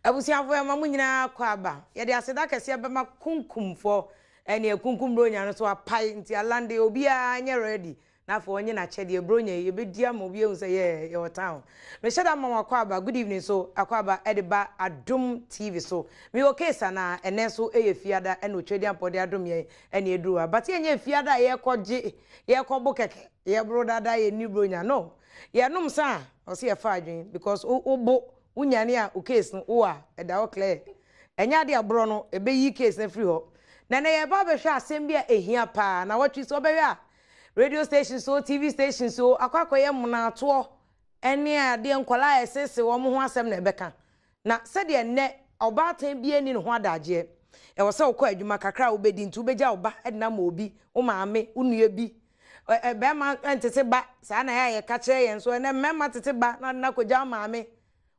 Abusuafo yɛma mo nyinaa kɔ aba. Yɛde aseda kɛseɛ bɛma Kunkumfoɔ ɛneɛ Kunkum Bronya no so apae nti Alande obiara nyɛ ready na afei ɔnye n'akyɛdeɛ Bronya yi yɛbɛdi ama obi ahu sɛ yɛɛ yɛwɔ town. Mehyɛ da ma mo akwaaba good evening so akwaaba ɛde ba Adom TV so. Mewɔ case anaa? Ɛnɛ nso ɛyɛ Fiada ɛna Otwedeampɔ de adom yɛn ɛne aduru ha but yɛnyɛ Fiada a yɛrekɔ gye yɛrekɔ bo kɛkɛ yɛboro dada yɛnni Bronya no yɛnom sa a ɔse yɛfa adwene because wo bo Wo nyane a wo case no wo a ɛda hɔ clear. Ɛnyɛ ade a borɔ no ɛbɛyi case no afiri hɔ. Na ɛnɛ yɛreba abɛhwɛ asɛm bi a ɛhia paa. Nawɔtwe sɛ wobɛhwɛ a radio station so, TV station so akɔ akɔyɛ mmonaatoɔ ne adeɛ nkwadaa a ɛsese wɔn ho asɛm na ɛbɛka. Na sɛdeɛ nnɛ ɔbaatan biara nni ne ho adagyeɛ. Ɛwɔ sɛ wokɔ adwuma kakra a wobɛdi nti wobɛgya wo ba de no ama obi, wo maame, wo nua bi. Barima ntete ba, saa na ɛyɛ a yɛka kyerɛ yɛn nso. Ɛnnɛ mmarima tete ba na ɔde no akɔgya wo maame.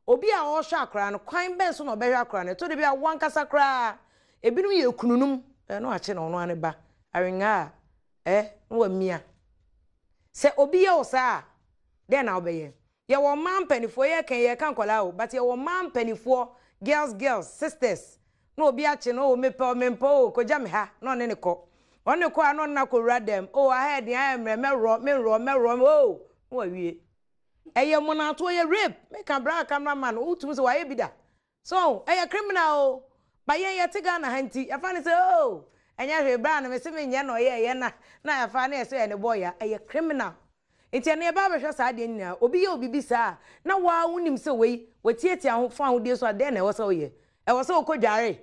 Obi a ɔrehwɛ akwadaa no, kwan bɛn so na ɔbɛhwɛ akwadaa no? Ɛtɔ da bi a wo ankasa koraa, ebinom yɛ kununom, na wakye no ɔno ara ne ba, awengaa a, ɛ, na wamia. Sɛ obi yɛ wo saa a, dɛn na wobɛyɛ? Yɛwɔ mmaa mpaninfoɔ, yɛka yi yɛka nkwadaa o, but yɛwɔ mmaa mpaninfoɔ, girls girls, sisters, na obi akye no, oh mepɛ o mempɛ o, kɔgya me ha, na ɔne no kɔ. Ɔne no kɔ a na ɔne no akɔwura dɛm, oh aha yɛ den, aha yɛ mmerɛ, mɛworɔ, menworɔ, mɛworɔ, oh, na wawie. Ɛyɛ mmonatoɔ, ɛyɛ rape, meka bra camera man, wotumi sɛ wayɛ bi da. So ɛyɛ criminal o but yɛn yɛte Ghana ha nti yɛfa no sɛ oh ɛnyɛ hwee bra no mese menyɛ na ɔyɛɛyɛ na na yɛfa na yɛsɛ ɔyɛ ne boy a ɛyɛ criminal nti ɛno yɛba abɛhwɛ saa adeɛ no nyinaa obi yɛ wo biribi saa a na waa wonim sɛ wei watiatia ho fa ahodie so a dɛn na ɛwɔ sɛ woyɛ ɛwɔ sɛ wokɔ dware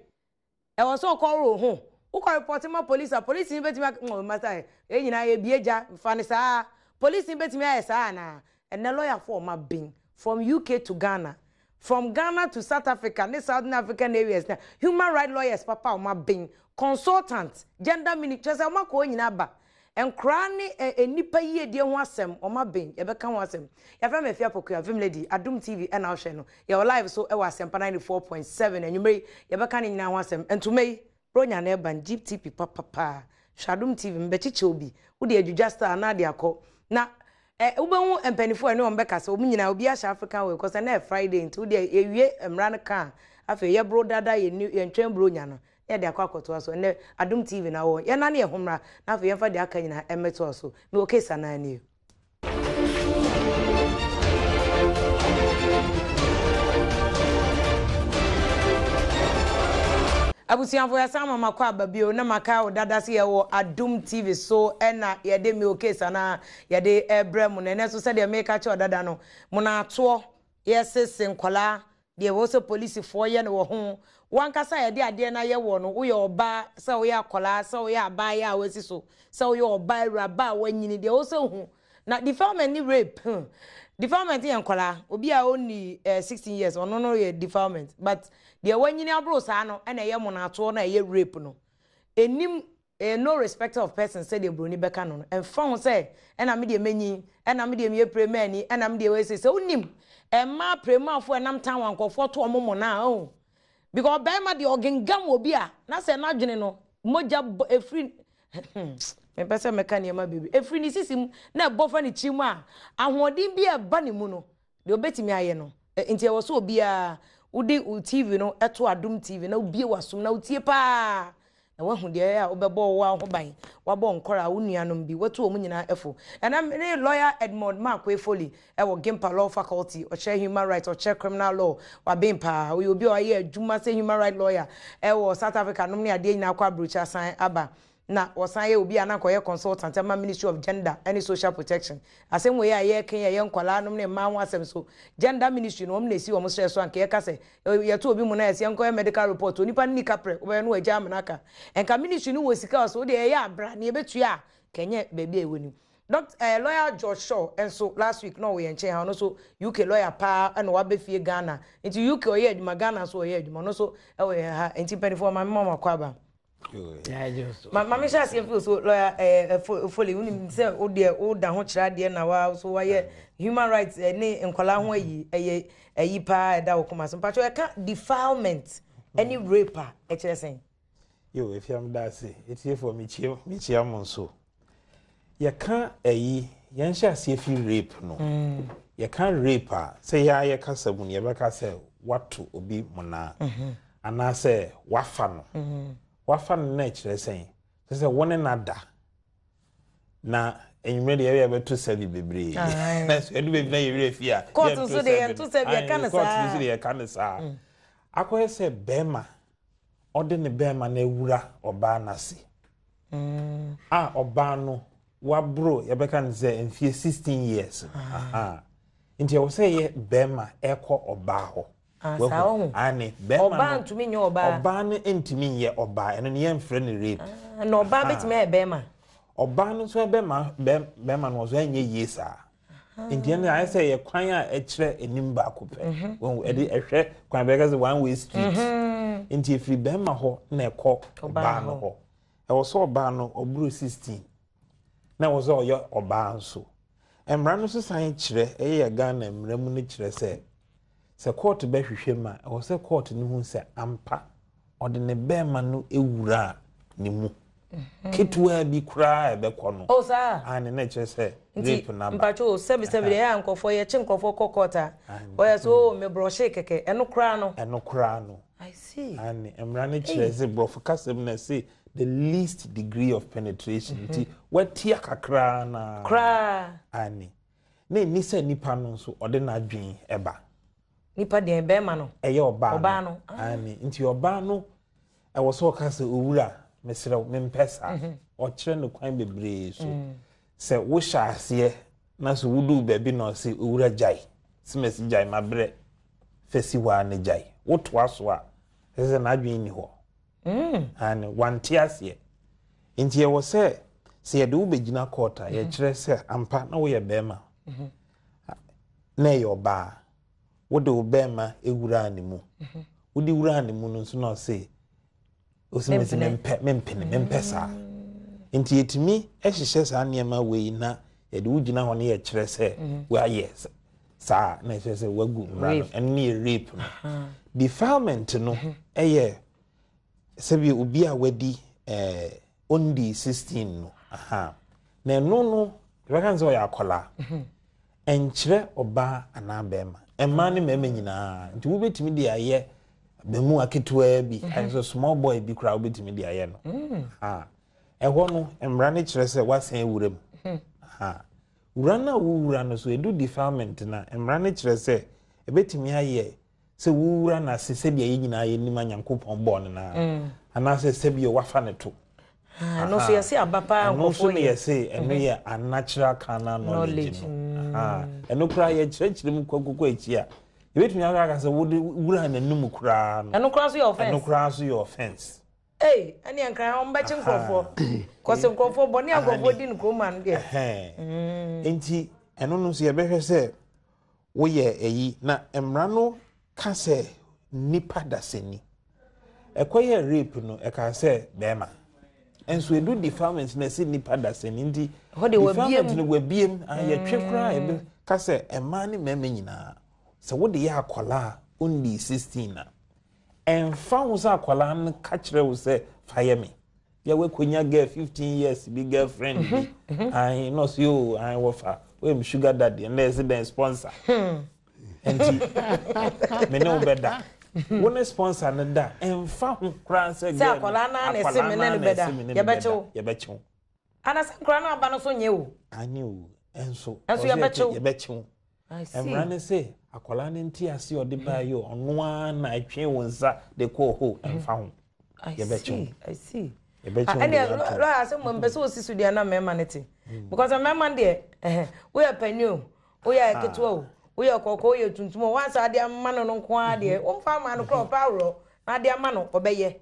Ɛwɔ sɛ ɔkɔ wo ho. Wokɔ report ma police a, police ni bɛtumi aka, oh masa, yɛn nyinaa yɛbie gya, fa no saa. Police ni bɛtumi ayɛ saa anaa? Ɛnnɛ lawyer foɔ ɔma ben, from UK to Ghana, from Ghana to South Africa ne Southern African areas na human right lawyers papa ɔma ben, consultant, gender mini, kyerɛ sɛ ɔma kɔ hɔ nyinaa ba. Nkoraa ne nnipa yiedie ho asɛm, ɔma ben, yɛbɛka ho asɛm. Yɛfrɛ me Afia Pokuaa, Vim Lady, Adom TV ɛna wohwɛ no. Yɛwɔ live so wɔ Asɛmpa 94.7 anwummerɛ yi, yɛbɛka ne nyinaa ho asɛm. Ntoma yi, Bronya na ɛba no, Jeep TP papapaa. Hwɛ Adom TV, mebɛkyekyɛ wo bi. Wode adwidwa style na ade akɔ. Na eh, wobɛhu mpaninfoɔ a ɛne wɔn bɛkasa, wɔn nyinaa, obiara hyɛ African wear, cause ɛnnɛ yɛ Friday nti wodeɛ yɛwie mmara no ka a, afei yɛboro dada, yɛnni, yɛntwɛn Bronya no. na yɛde akɔ akɔtoa so. Ɛnnɛ, Adom TV na wɔ hɔ. Yɛnnane yɛn ho mmra, na afei yɛmfa deɛ aka nyinaa mmɛtoa so. Mewɔ case anaa nie? Abusuafo yɛasan ama makɔ aba bio na maka wo dada sɛ yɛwɔ Adom TV so ɛna yɛde mewɔ case anaa yɛde ɛbrɛ mo no. Ɛnɛ nso sɛdeɛ meka kyerɛ wo dada no, monaatoɔ yɛsese nkwadaa Deɛ ɛwɔ sɛ polisifoɔ yɛ no wɔ ho. Wo ankasa a yɛde adeɛ no ayɛ woɔ no, woyɛ ɔbaa, sɛ woyɛ akwadaa, sɛ woyɛ abaayewa a woasi so, sɛ woyɛ ɔbaa awuraba a woanyini, deɛ ɛwɔ sɛ wohu. Na defilement ne rape, hmm, defilement yɛ nkwadaa, obi a ɔnni eh, 16 years, ɔno no yɛ defilement. But deɛ wanyini aboro saa no ɛna ɛyɛ monaatoɔ na ɛyɛ rape no. Ɛnim Ɛyɛ no respecter of persons sɛdeɛ broni bɛka no no, ɛmfa ho sɛ ɛna me deɛ mɛnyin, ɛna me deɛ meyɛ premaani, ɛna me deɛ wei sei, sɛ wonim mmaa premaafoɔ a ɛnam town a nkurɔfoɔ to wɔn mmonnaa a, oh, because ɔbarima deɛ ɔgengam obi a, na sɛ n'adwene no, mogya bɔ, ɛfiri, mempɛ sɛ mɛka nneɛma bebree, ɛfiri ne sisi mu na ɛbɔ fa ne tiri mu a, ahoɔden bi a ɛba ne mu no, Deɛ ɔbɛtumi ayɛ no. Nti ɛwɔ sɛ obiara wode wo TV no to Adom TV na wobie w'asom na wotie paa na woahu deɛ ɛyɛ a wobɛbɔ wo ho ban, woabɔ nkɔraa, wo nuanom bi, woatu wɔn nyinaa fo. Ɛnɛ me ne lawyer Edmond Markwei Foley wɔ Gimpa Law Faculty, ɔkyerɛ human rights, ɔkyerɛ criminal law, waben paa. Ɔyɛ obi a wayɛ adwuma sɛ human right lawyer wɔ South Africa nom ne adeɛ nyinaa akɔ aburokyire asan aba. Na ɔsan yɛ obi a na anka ɔyɛ consultant ma Ministry of Gender ne Social Protection. Asɛm wei a yɛreka yi a ɛyɛ nkwadaa nom ne mmaa ho asɛm so, Gender Ministry no wɔn na ɛsi wɔn serɛ so anka yɛka sɛ yɛto obi mu na yɛsɛ yɛnkɔyɛ medical report, onipa no nni kaprɛ, wobɛyɛ no wagya amena aka. Nka ministry no wɔ sika ɔsɛ wodeɛ yɛyɛ a bra na yɛbɛtua a, nka ɛnyɛ baabi a ɛwɔ ni. Dɔkt eh, lawyer George Shaw nso last week na ɔwɔ yɛn nkyɛn ha, ɔno nso UK lawyer paa na waba fie Ghana. Nti UK ɔyɛ adwuma, Ghana nso ɔyɛ adwuma, ɔno nso ɛwɔ yɛn ha. Nti mpanimfoɔ maame ma wɔn akɔ aba. Ma ma mehyɛ aseɛ mfiri so lɔya ɛɛ Foley wonim sɛ wo deɛ woda ho kyerɛ adeɛ na wa so wayɛ human rights ne nkwadaa ho ayi ɛyɛ ayi paa ɛda wo koma so mpakyɛ ɛka defilement ɛne rape a ɛkyerɛ sɛn. Yo efiam da ase etiefoɔ mekyia mekyia mo nso yɛka ayi yɛnhyɛ aseɛ fi rape no mm. Yɛka rape a sɛ yɛa yɛkasa mu no yɛbɛka sɛ. woato obi monaa anaasɛ woafa no. Woafa no na ɛkyerɛ sɛn? Kyerɛ sɛ wo ne no ada. Na enyimire deɛ yɛyɛ bɛto sɛbi bebree. Na so ɛdu baabi na yɛwerɛ fi a Kɔɔto nso deɛ yɛnto sɛbi, yɛka no saa. Kɔɔto nso deɛ yɛka no saa. Akɔyɛ sɛ bɛrima ɔde ne bɛrima no awura ɔbaa no ase. A ɔbaa no waboro yɛbɛka no sɛ mfie 16 years. Aha. Nti ɛwɔ sɛ yɛ bɛrima ɛkɔ ɔbaa hɔ. Ah, saa ɔho. Ane, bɛrima no. Ɔbaa ntumi nyɛ ɔbaa. Ɔbaa no ntumi nyɛ ɔbaa, ɛno no yɛmfrɛ no rape. Ah, na ɔbaa bɛtumi ayɛ bɛrima. Ɔbaa no nso bɛrima bɛrima no nso ɛnyɛ yie saa. Nti ɛno ayɛ sɛ yɛ kwan a ɛkyerɛ anim baako pɛ. Mhm. Wɔn ɛde ɛhwɛ kwan bɛka sɛ one way street. Mhm. Nti efiri bɛrima hɔ na ɛkɔ ɔbaa no hɔ. Ɛwɔ sɛ ɔbaa no ɔboro 16 na ɛwɔ sɛ ɔyɛ ɔbaa nso. Mmara no nso san kyerɛ ɛyɛ yɛ Ghana mmara mu no kyerɛ sɛ sɛ kɔɔto bɛhwehwɛ mu a ɛwɔ sɛ kɔɔto no hu sɛ ampa ɔde ne bɛrima no ewura ne mu. Ketewa bi koraa a ɛbɛkɔ no. Oh saa. Aane na ɛkyerɛ sɛ rape no aba. Nti mpakyɛ o sɛbi sɛbi deɛ ɛyɛ a nkorɔfoɔ yɛkye nkorɔfoɔ kɔ court a wɔyɛ sɛ oh me brɔhyee kɛkɛ ɛno koraa no. Ɛno koraa no. I see. Aane mmara no kyerɛ sɛ borɔfo kasa mu na ɛse the least degree of penetration nti watia kakraa na. Koraa. Aane na ɛni sɛ nipa no nso ɔde n'adwene ɛba. Nipa deɛ bɛrima no. Ɛyɛ ɔbaa no. Ɔbaa no. Aane nti ɔbaa no ɛwɔ sɛ ɔka sɛ owura mesrɛ wo mempɛ saa. Ɔkyerɛ no kwan bebree so. Sɛ wohyɛ aseɛ na sɛ woduu baabi na ɔse owura gyae, simasi gyae mabrɛ fa si hɔ ara na gyae. Wotoa so a, ɛsɛ sɛ n'adwene nni hɔ. Aane, wante aseɛ. Nti ɛwɔ sɛ sɛ yɛde wo bɛgyina court a yɛkyerɛ sɛ ampa na woyɛ bɛrima na ɛyɛ ɔbaa. Wode wo bɛrima wuraa ne mu. Wode wuraa ne mu no nso na ɔse ɔsi mesi mempɛ mempene mempɛ saa. Nti yɛtumi hyehyɛ saa nneɛma wei na yɛde wo gyina hɔ na yɛkyerɛ sɛ woayɛ saa na ɛkyerɛ sɛ woagu mmara no. Ɛno ne yɛ rape no. Defilement no ɛyɛ sɛbi obi a wadi ɛɛ ɔndii 16 no. Aha. Na ɛno no yɛbɛka no sɛ ɔyɛ akwadaa. Ɛnkyerɛ ɔbaa anaa bɛrima. Mmaa ne mmarima nyinaa. Nti wobɛtumi de ayɛ abɛmua ketewaa bi, ayɛ sɛ small boy bi koraa wobɛtumi de ayɛ no. Ha. Ɛhɔ no, mmara no kyerɛ sɛ woasan awura mu. Ha. Wura no a wowura no so, ɛdu defilement no a, mmara no kyerɛ sɛ ɛbɛtumi ayɛ sɛ wowura no ase sɛdeɛ yɛn nyinaa yɛnim a Nyankopɔn bɔɔ no no ara, anaasɛ sɛdeɛ wafa no to. Ɛno nso yɛse aba paa nkurɔfoɔ yɛ. Ɛno nso na yɛse ɛno yɛ unnatural carnal knowledge no. Ɛno koraa yɛkyerɛkyerɛ mu kɔ akyi a, yɛbɛtumi aka aka sɛ wode wura n'anum koraa no. Ɛno koraa nso yɛ offence. Ɛno koraa nso yɛ offence. Ei, ɛne nkran wɔn bɛkye nkurɔfoɔ. Kɔsɛ nkurɔfoɔ bɔne a nkurɔfoɔ di no kurom ha no deɛ. Nti ɛno no nso yɛbɛhwɛ sɛ woyɛ ɛyi na mmara no ka sɛ nipa dasani. Ɛkɔyɛ rape no ɛka sɛ bɛrima. Nso edu defilement na ɛsɛ nipa dasani nti defilement no wabiem yɛtwe koraa yɛbɛ ka sɛ mmaa ne mmarima nyinaa sɛ wode yɛ akwadaa a ɔnnii 16 a ɛmfa ho sɛ akwadaa no ka kyerɛ wo sɛ fa yɛ me. Yɛ wakonya girl 15 years bi girlfriend bi ae na ɔsɛ o ae wɔfa woyɛ me sugar daddy ɛnna ɛsɛ dɛn sponsor nti me ne wo bɛda wo ne sponsor no da ɛmfa ho koraa sɛ girl no akwadaa naa na ɛsɛ me ne no bɛda yɛbɛkyew yɛbɛkyew anasɛ nkwadaa no aba no so nyɛ o ane o ɛnso ɛnso yɛbɛkyew yɛbɛkyew Mmara ne sɛ akwadaa no nte ase ɔde baa yi ɔno ara na ɛtwe wo nsa de kɔɔ hɔ ɛmfa ho yɛbɛkye wo yɛbɛkye wo de ato lɔya asɛ mo mpɛ sɛ osi so deɛ na mmarima no te because mmarima no deɛ ɛhɛn woyɛ panyin o woyɛ ketewa o woyɛ kɔkɔɔ woyɛ tuntum o wansa ade ama no no nko ara deɛ womfa ama no koraa ɔpɛ aworɔ na ade ama no ɔbɛyɛ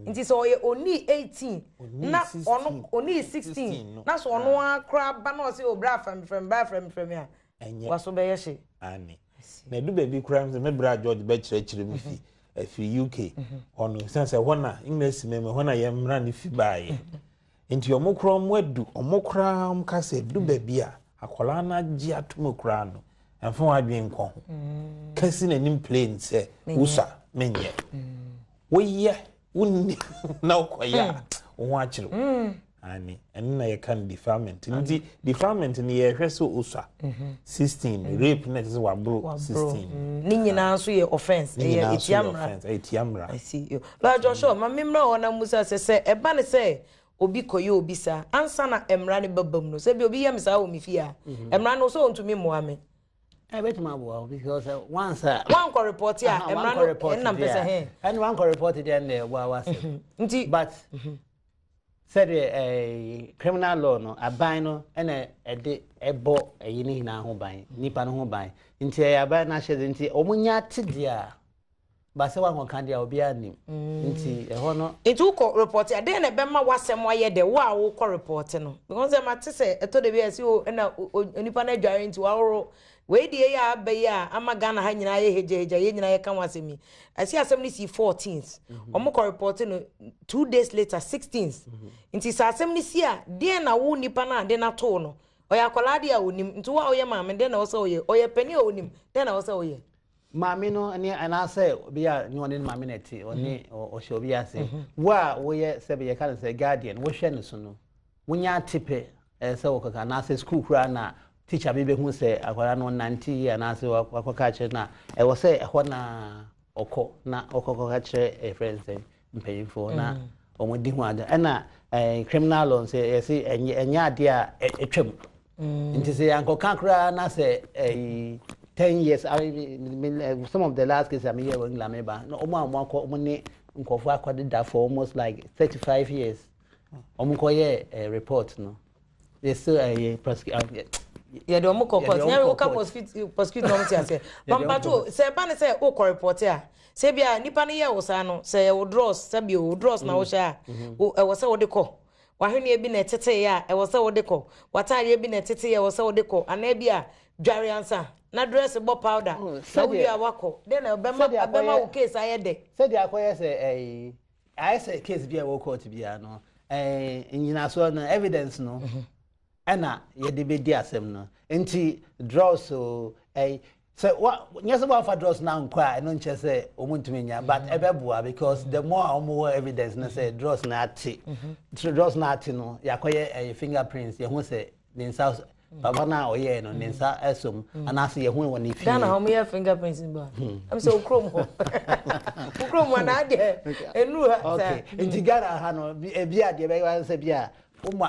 nti sɛ ɔyɛ onii 18 na ɔno onii 16 na sɛ ɔno ara koraa ba na ɔsɛ obra frɛm frɛm bra frɛm frɛm a Ɛnyɛ. W'aso bɛyɛ hye. Aane. Na ɛdu baabi koraa sɛ me bra George bɛkyerɛkyerɛ mu fi ɛfiri UK hɔ no ɛsiane sɛ ɛhɔ na English man mu ɛhɔ na yɛn mmara no fi baeɛ. Nti wɔn koraa wɔn adu wɔn koraa wɔn ka sɛ ɛdu baabi a akwadaa no agye ato mu koraa no ɛmfa wɔn adwene nkɔ ho. Ka si n'anim plain sɛ wosua menyɛ. Woyɛ wonni na wokɔyɛ a wo ho akyere wo. Aane, ɛno na yɛka no defilement. Nti defilement no yɛhwɛ sɛ osua 16, rape na ɛkyerɛ sɛ waboro 16. Ne nyinaa nso yɛ offence. Ne nyinaa nso yɛ offence, ɛyɛ tia mmara. I see. Lawyer Joshua, ma me mmra hɔ na mmusa sɛ, sɛ ɛba ne sɛ obi kɔyɛ obi saa, ansa na mmara no bɛba mu no, sɛ bi obi yɛ me saa wɔ me fie a, mmara no sɛ ɔntumi mmoa me? Ɛbɛtumi aboa wo because once a wankɔ report a, mmara no ɛnna mpɛ sɛ hɛn. Ɛne wankɔ report deɛ, ɛnna ɛboa w'asɛm. Nti but sɛdeɛ criminal law no, aban no ɛna ɛde ɛbɔ ɛyi ne nyinaa ho ban, nipa no ho ban, nti ɛyɛ aban no ahyɛde, nti wɔn nya te deɛ a ba sɛ wankɔka deɛ a, obiara nim, nti ɛhɔ no. Nti wokɔ report a, dɛn na ɛbɛma w'asɛm ayɛ dɛ, wo a wokɔ report no? Because sɛ mate sɛ ɛtɔ da bi a ɛsɛ o, ɛna nipa no adware nti wahoro wei deɛ yɛ a aba yi a ama Ghana ha nyinaa yɛ hegyahegya, yɛn nyinaa yɛka ho asɛm yi. Ɛsɛ asɛm no si 14th, ɔmo kɔ report no 2 days later, 16th. Nti sɛ asɛm no si a, deɛn na wo nipa no a de no atoo no, ɔyɛ akwadaa deɛ a onim, nti wo a woyɛ maame, deɛn na ɛwɔ sɛ woyɛ? Ɔyɛ panin a onim, deɛn na ɛwɔ sɛ woyɛ? Maame no ne anaasɛ obi a ne ɔne ne maame na ɛte, ɔne ɔhyɛ obi ase, wo a woyɛ sɛ yɛka no sɛ guardian, wohwɛ no so no, wonya ate pɛ, ɛsɛ sɛ wɔkɔka, anaasɛ school koraa na teacher bi bɛhu sɛ akwadaa no ɔnante yie, anaasɛ wakɔka kyerɛ no a, ɛwɔ sɛ ɛhɔ na ɔkɔ na ɔkɔkɔka kyerɛ ɛfrɛ nsɛm mpanyinfoɔ na wɔn di ho ade. Ɛna criminal law nso yɛsi ɛnyɛ adeɛ a ɛtwam, nti sɛ yankɔka koraa na sɛ 10 years, I mean, some of the last cases a meyɛ wɔ England, meba na wɔn a wɔn akɔ, wɔn ne nkɔfoɔ akɔdeda for almost like 35 years, wɔn kɔyɛ report no, they still prosecute. Yɛde ɔmo kɔ court nyɛ woka prosecute na ɔmo te aseɛ pampato. Sɛ ɛba ne sɛ wokɔ report a, sɛ bia nipa no yɛ wo saa no, sɛ ɛwɔ drawers, sɛ bi o drawers na wohyɛ a, ɛwɔ sɛ wode kɔ, wahweneɛ bi na ɛtetee a, ɛwɔ sɛ wode kɔ, wataadeɛ bi na ɛtetee a, ɛwɔ sɛ wode kɔ, anaa bi a dware ansa na dress, bɔ powder na wowie a wakɔ, den na ɛbɛma wo case ayɛ dɛ? Sɛdeɛ akɔyɛ sɛ ayɛ sɛ case bi a ɛwɔ court biara no, nyinasoɔ no, evidence no ɛna yɛde bɛdi asɛm no. Nti drawers o, sɛ wa nyɛ sɛ wɔafa drawers no ankɔ a, ɛno nkyerɛ sɛ wɔn ntumi nya, but ɛbɛboa because the more a wɔn wɔ evidence no sɛ drawers no ate, drawers no ate no, yɛakɔyɛ fingerprints, yɛho sɛ ne nsa, papa no a ɔyɛɛ no ne nsa ɛsom, anaasɛ yɛho wɔ ne fie. Ghana hɔ moyɛ fingerprints ba ɛm sɛ okurom hɔ, okurom hɔ na adeɛ enuru ha. Okay, nti Ghana ha no, ebi a deɛ bɛyɛ sɛ bi a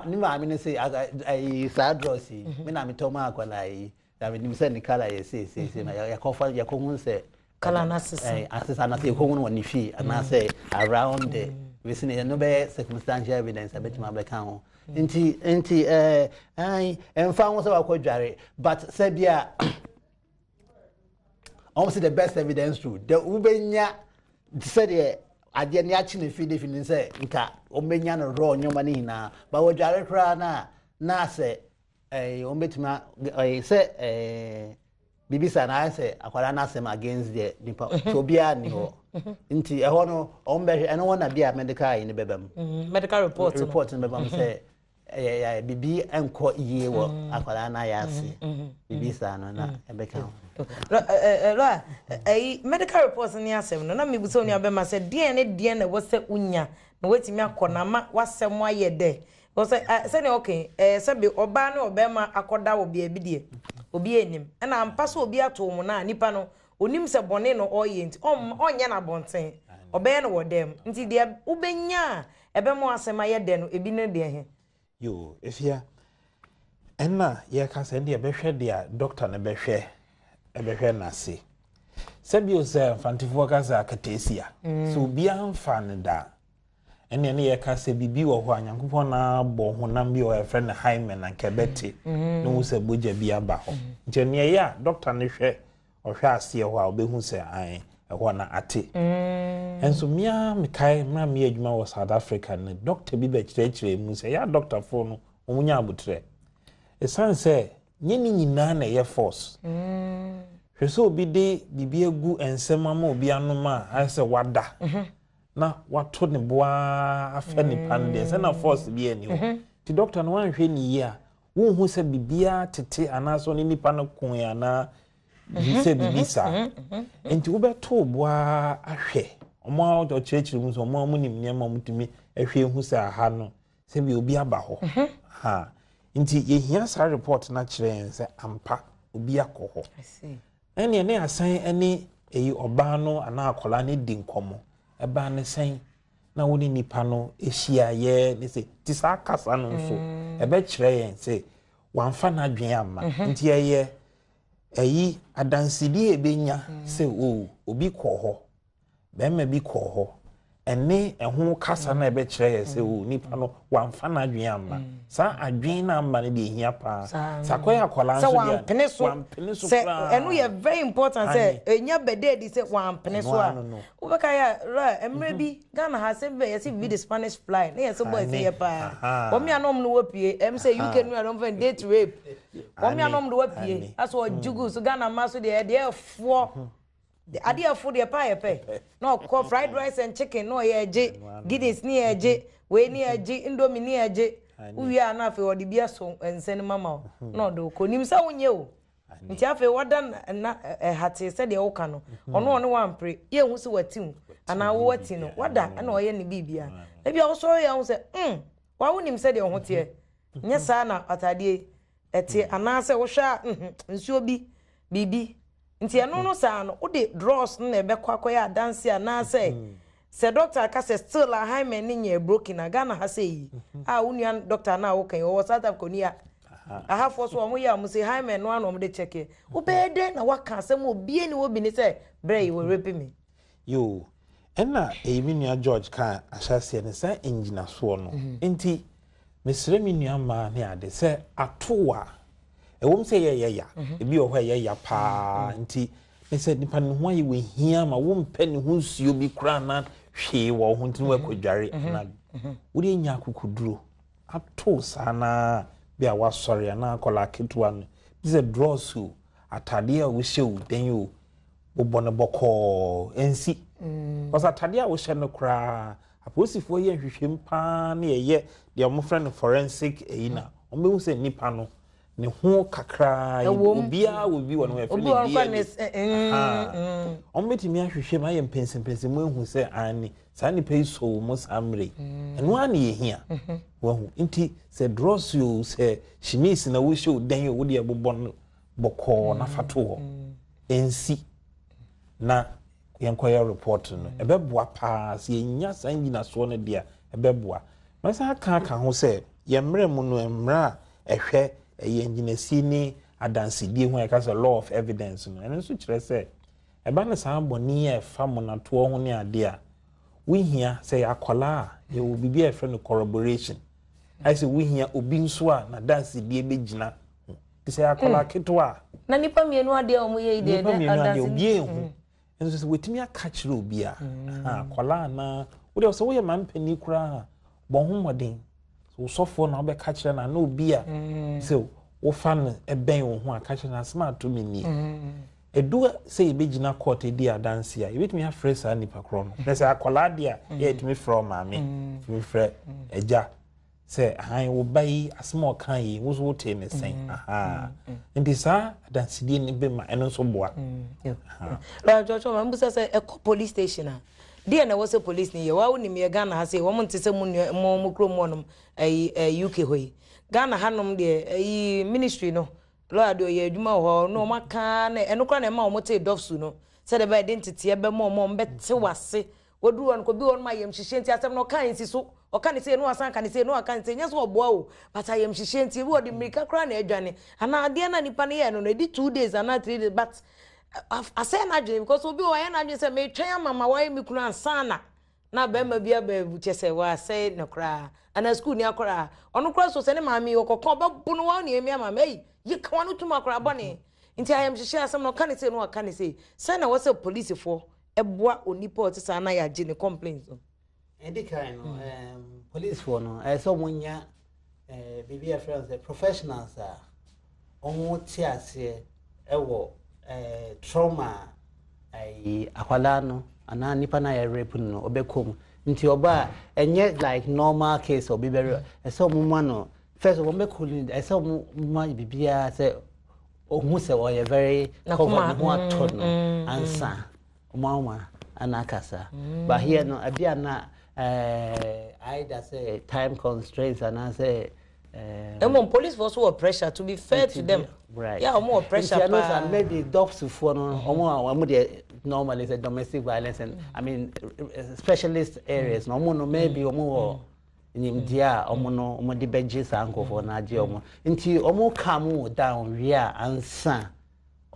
ne maame no sɛ ɛyi saa drawers yi me na metɔ ma akwadaa yi na menim sɛ ne colour yɛ seeseesei, na yɛkɔfa yɛkɔhu sɛ colour no asesa. Asesa, anaasɛ yɛkɔhu no wɔ ne fie anaasɛ around the vicinity, ɛno bɛyɛ circumstantial evidence a bɛtumi abɛka ho. Nti ɛɛ ɛmfa ho sɛ wakɔ dware, but sɛ bi a wɔn sɛ the best evidence to the wobɛnya sɛdeɛ adeɛ ne akyi ne fi de fi ne sɛ nka wɔn bɛnya no raw nneɛma no nyinaa ba wɔdware koraa na sɛ wɔn bɛtumi ɛɛ sɛ biribi sa na ayɛ sɛ akwadaa n'asɛm against deɛ nipa so obiara ni hɔ, nti ɛhɔ no wɔn bɛhwɛ ɛno hɔ na bi a medical ayi ne bɛba mu. Medical report no. Report no bɛba mu sɛ ɛyɛ biribi nkɔ yie wɔ akwadaa no ayɛ ase, biribi saa no na ɛbɛka ho. Lawyer, ɛyi medical report ne asɛm no na mebusa onua bɛma sɛ deɛn ne deɛn na ɛwɔ sɛ wonya na woatumi akɔ na ama w'asɛm ayɛ dɛ? Sɛ sɛnea ɔka ɛɛ sɛbi ɔbaa ne ɔbɛrima akɔda wɔ beebi deɛ, obi anim ɛna ampa sɛ obi ato wɔn na nipa no onim sɛ bɔne no ɔreyɛ, nti ɔnyɛ no abɔnten, ɔbɛyɛ no wɔ dɛm. Nti deɛ wobɛnya a ɛbɛma asɛm ayɛ dɛ no, ebi ne deɛ he? Yo, Efia, ɛna yɛka sɛ ɛdeɛ bɛhwɛ deɛ a doctor no bɛhwɛ, ɛbɛhwɛ n'ase sɛbio sɛ Mfantefoɔ ka sɛ akateesia sɛ obiara mfa no da, ɛnna ne yɛka sɛ biribi wɔ hɔ a Nyankopɔn na abɔ honam bi wɔ hɔ a yɛfrɛ no hymen na nka ɛbɛte na wohu sɛ mogya bi aba hɔ. Nti nea ɛyɛ a doctor no hwɛ, ɔhwɛ aseɛ hɔ a, ɔbɛhu sɛ ae, ɛhɔ na ate. Nso mmea mekae mmerɛ a meyɛ adwuma wɔ South Africa no, doctor bi bɛkyerɛkyerɛ mu sɛ ɛyɛ a doctorfoɔ no wɔn nya abotrɛ, ɛsiane sɛ nyɛ ne nyinaa na ɛyɛ force. Hwɛ sɛ obi de biribi agu nsɛm ama obi anom a ayɛ sɛ wada na wato ne boa afɛ nipa no deɛ, sɛ na force bi ani hɔ, nti doctor no wanhwɛ ne yie a, wonhu sɛ biribiara tete anaasɛ ɔne nipa no koe anaa sɛ biribi saa. Nti wobɛto boa ahwɛ ɔmo a ɔkyerɛkyerɛ mu sɛ ɔmo a ɔmo nim nneɛma a ɔmo tumi ahwɛ ehu sɛ aha no. Sɛ bi obi aba hɔ. Ha. Nti yɛhia saa report no akyerɛ yɛn sɛ ampa obi akɔ hɔ. Ɛneɛ ne asan ɛne ɛyi ɔbaa no anaa akwadaa no di nkɔmmɔ. Ɛbaa ne sɛn na wo ne nipa no ahyia yɛ ne sɛ ti saa kasa no nso ɛbɛkyerɛ yɛn sɛ wamfa n'adwene amma. Nti ɛyɛ ɛyi adansedie a ɛbɛnya sɛ o obi kɔ hɔ, bɛrima bi kɔ hɔ, ɛne ɛho kasa no a ɛbɛkyerɛ yɛ sɛ o nipa no wamfa n'adwene amma. Saa adwene no amma no deɛ ehia paa. Sɛ akɔyɛ akwadaa nso deɛ wampene so, wampene so sɛ koraa. Ɛno yɛ very important sɛ ɛnya bɛda adi sɛ wampene so a Ɛno ano no. Wobɛka yɛ lawyer, mmerɛ bi Ghana ha asɛm bi bɛ yɛsɛ bi de Spanish fly ne yɛsɛ boys yɛ paa. Wɔn a na wɔn no wɔ pie ɛm sɛ UK no a wɔn fɛn date rape. Wɔn a na wɔn de wɔ pie aso ɔgye gu so. Ghana mma so deɛ ɛdeɛ ɛfoɔ adeɛ ɛfo deɛ paa yɛ pɛ na ɔkɔ fried rice and chicken na ɔyɛ ɛgye Guinness ne yɛ ɛgye wei ne yɛ ɛgye Indomie ne yɛ ɛgye. Wowie a na afei ɔde bi aso nsa no mama wo na ɔde kɔ nim sɛ wonyɛ o. Nti afei wada na ɛhate sɛdeɛ woka no, ɔno ɔne wampere yɛnhu sɛ wati wo anaa wo wati no, wada na ɔyɛ ne biribia. Ebi a wosɔre yɛ ho sɛ wa wonim sɛdeɛ wo ho teɛ, nyɛ saa na atadeɛ ɛteɛ, anaasɛ wohwɛ a nsuo bi biribi. Nti ɛno no saa no wode drawers no na ɛbɛkɔ akɔyɛ adanse, anaasɛ sɛ doctor ka sɛ still a hymen ne nyɛ broken a Ghana ha sɛ yi a wo nua doctor na woka yi ɔwɔ South Africa ni a ahafoɔ so wɔn yɛ a wɔn sɛ hymen no ano wɔn de check yɛ, wobɛyɛ dɛn na waka asɛm obie ne wɔ bi ne sɛ brɛ yi wɔ rape me? Yo, ɛna ɛyi me nua George ka ahyɛseɛ ne saa ngyinasoɔ no. Nti mesrɛ me nua mmaa ne ade sɛ ato a ɛwɔm sɛ yɛyɛ ya, ebi wɔ hɔ a ɛyɛ ya paa, nti ne sɛ nipa ne ho ayɛ wɔ hia ma wompɛ ne ho nsuo bi koraa na hwee wɔ ho nti ne wakɔ dware na wode anya akokoduro ato saa na bi a wasɔre anaa akwadaa ketewa no bi sɛ drawers o, atadeɛ a wohyɛ o, dan o, bobɔ no bɔkɔɔ nsi ɔsɛ atadeɛ a wohyɛ no koraa. Apolisifoɔ yɛ nhwehwɛmu paa ne yɛyɛ deɛ wɔfrɛ no forensic ɛyi na wɔbɛhu sɛ nipa no ne ho kakraa, obiara wɔ bi wɔ no yɛfrɛ no DNA. Wɔn bɛtumi ahwehwɛ mu ayɛ mpɛnsɛmpɛnsɛmu ehu sɛ ani saa nipa yi sɔ wɔ mu saa mmerɛ yi. Ɛno ara na yɛhia wahu. Nti sɛ drɔs o, sɛ shimis na wohyɛ o, dan o, wode ɛbobɔ no bɔkɔɔ na fa to hɔ nsi na yɛnkɔyɛ report no. Ɛbɛboa paa sɛ yɛnya saa ngyinasoɔ no deɛ ɛbɛboa. Mɛsan aka ho sɛ yɛn mmerɛ mu no, mmerɛ a ɛhwɛ ɛyɛ ngyinasie ne adansedie ho a yɛka sɛ law of evidence no, ɛno nso kyerɛ sɛ ɛba no saa bɔne a ɛfa mmonatoɔ ho ne adeɛ a wohia sɛ yɛ akwadaa a yɛwɔ biribi a yɛfrɛ no corroboration, ayɛ sɛ wohia obi nso a n'adansedie bɛgyina ho te sɛ akwadaa ketewa a na nipa mmienu adeɛ a wɔn yɛ yi deɛ nipa mmienu adeɛ obi ehu nso sɛ wɔtumi aka kyerɛ obi a akwadaa anaa wodeɛ sɛ woyɛ maa mpanin koraa bɔ ho mmɔden wosɔfoɔ na wobɛka kyerɛ no ana obi a sɛ wofa no ɛbɛn wo ho a ka kyerɛ no asɛm ato me nie. Ɛdu sɛ yɛbɛgyina court adi adanse a yɛbɛtumi afrɛ saa nipa korɔ no na sɛ akwadaa deɛ a yɛtumi frɛ ɔmaame, tumi frɛ agya sɛ ahan wo ba yi asɛm a ɔka yi wo so wotee ne sɛn aha. Nti saa adansedie no bɛma ɛno nso boa. Lɔɔtɔtɔ ma mbusa sɛ ɛkɔ police station a deɛ na ɛwɔ sɛ police ni yɛ wa wonim yɛ Ghana ha sɛ wɔn nte sɛ mu nua mo mo kurom hɔnom ɛyi ɛyi UK hɔ yi. Ghana hanom deɛ ɛyi ministry no lawyer deɛ ɔyɛ adwuma wɔ hɔ na wɔn aka na ɛno koraa na ɛma wɔn te dɔfsu no sɛdeɛ ɛbɛyɛ de nteteɛ bɛma wɔn a wɔn bɛte wase wɔduru hɔ no kɔ bi wɔn ayamhyehyeɛ nti asɛm no ɔka nsi so ɔka ne se no asan ka ne se no aka ne se nyɛ sɛ ɔboa o, but ayamhyehyeɛ nti ebi wɔde mmirika koraa na adwane anaa adeɛ na nipa no yɛ no edi 2 days anaa 3 days, but asɛn n'adwene because obi wɔ ɔyɛ n'adwene sɛ metwɛn ama ma wɔayɛ me kunu ansa na bɛrima bi aba kyɛ sɛ wɔasɛe no koraa anaa sukuu ni akɔraa ɔno koraa so sɛ ne maame yi ɔkɔkɔ ɔbɛbo no wɔn nea maame eyi yi ka wɔn tum akɔraa bɔne. Nti ayamhyehyɛ asɛm no ɔka ne se no ɔka ne se sɛn na wɔsɛ polisifoɔ ɛboa onipa a ɔte saa na yɛagye ne complaint no? Ɛdi kan no, policefoɔ no ɛyɛ sɛ wɔn nya biribi a yɛfrɛ no sɛ professionals a wɔn te aseɛ ɛwɔ trauma a ɛyi akwadaa no anaa nipa no a yɛ rape no no ɔbɛkɔ mu. Nti ɔba a ɛnyɛ like normal case a obi bɛrɛ ɛsɛ wɔn ma no first wɔn bɛ kɔ no, ɛsɛ wɔn ma biribiara sɛ ohun sɛ ɔyɛ very covered, ne ho atɔ no ansa ɔmo ama ana akasa. But here no ebi ana Either sɛ time constraints anaasɛ. Mmom policefoɔ nso wɔ pressure to be fair to them. Right. Yeah, wɔn wɔ pressure paa. Nti ɛno sa maybe dɔpsifoɔ no wɔn a wɔn deɛ normally sɛ domestic violence and I mean specialist areas na wɔn no maybe wɔn wɔ nimdeɛ a wɔn no wɔn de bɛgye saa nkurɔfoɔ no agye wɔn nti wɔn calm wɔn down wie a ansa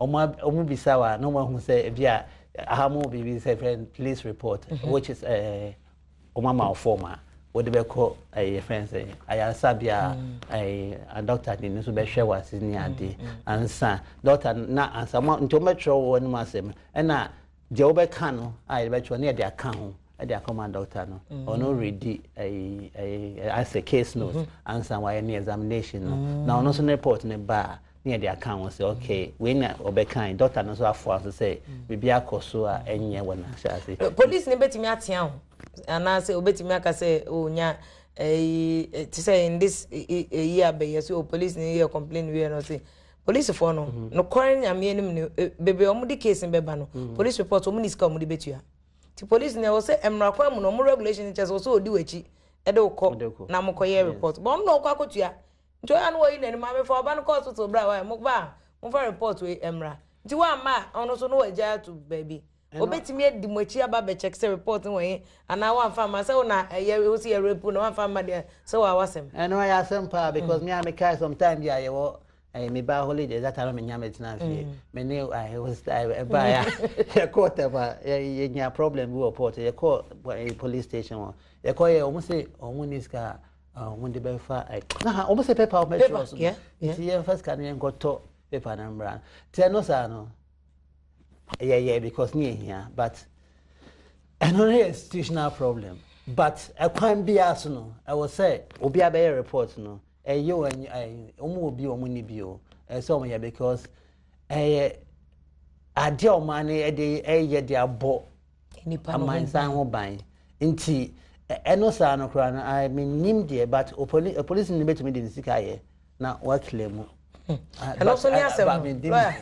wɔn wɔn bisa wa na wɔn ahu sɛ ebi a aha mo biribi sɛ fɛn police report which is ɛɛ. Wɔn ama wo form a wode bɛkɔ ɛyɛ yɛfrɛ no sɛ ayaresabea a ɛyɛ a doctor de no nso bɛhwɛ w'ase ne ade ansa doctor na ansa wɔn nti wɔbɛtwerɛ wɔ anim asɛm ɛna deɛ wobɛka no a yɛde bɛtwerɛ ne yɛde aka ho ɛde akɔma doctor no ɔno redi ɛyɛ ɛyɛ asɛ case note ansa wayɛ ne examination no na ɔno nso ne report no ba a ne yɛde aka ho sɛ okay wei na ɔbɛkan doctor no nso afoa so sɛ biribi akɔ so a ɛnyɛ wɔ n'ahyɛ ase. Police no bɛtumi atea wo anaasɛ obɛtumi aka sɛ onya ɛyi te sɛ in this ɛyi abɛyɛ so police no yɛ complain wei no sɛ polisifoɔ no nokware nyame anim no bebree wɔn de case no bɛba no police report wɔn ni sika wɔn de bɛtua ti police no ɛwɔ sɛ mmara kwan mu no wɔn regulation kyɛ sɛ wɔsɛ odi w'akyi ɛde wokɔ na mokɔyɛ report bɔn na ɔkɔ akɔtua Nti ɔyɛ a na wayi n'ani, maame fa ɔba no kɔ hospital bra wae, mo ba a momfa report wei mmra. Nti wamma a, ɔno nso na wagyae ato baabi. Obetumi adi mo akyi aba abɛkyɛk sɛ report no wɔ he anaa wamfa amma, sɛ wo na ɛyɛ wo se yɛ rape wo na wamfa amma deɛ sɛ waa w'asɛm. Ɛno ɛyɛ asɛm paa because me a mekae some time bi a yɛwɔ ɛyɛ me ba holiday that time na menya me tena fie me ne ɛbaeɛ a yɛkɔɔ tɛm a yɛnya problem bi wɔ port yɛkɔɔ police station hɔ yɛkɔyɛ wɔn se wɔn ni sika a wɔn de bɛfa ɛ na ha wɔn sɛ paper wɔn bɛtwerɛ so nti yɛn fa sika no yɛn kɔtɔ paper no mmra nti ɛno saa no yɛyɛ because ne yɛ hia but ɛno no yɛ institutional problem but ɛkwan biara so no ɛwɔ sɛ obi abɛyɛ report no ɛyɛ wɔn ɛyɛ wɔn wɔ bi wɔn ni bi o ɛsɛ wɔn yɛ because ɛyɛ adeɛ a wɔn ani ɛde ɛyɛ de abɔ. Amansan ho ban nti ɛno saa no koraa no I mennim deɛ but opolisi no bɛtumi de ne sika ayɛ na wakila mu. Ɛno nso ne asɛm no lawyer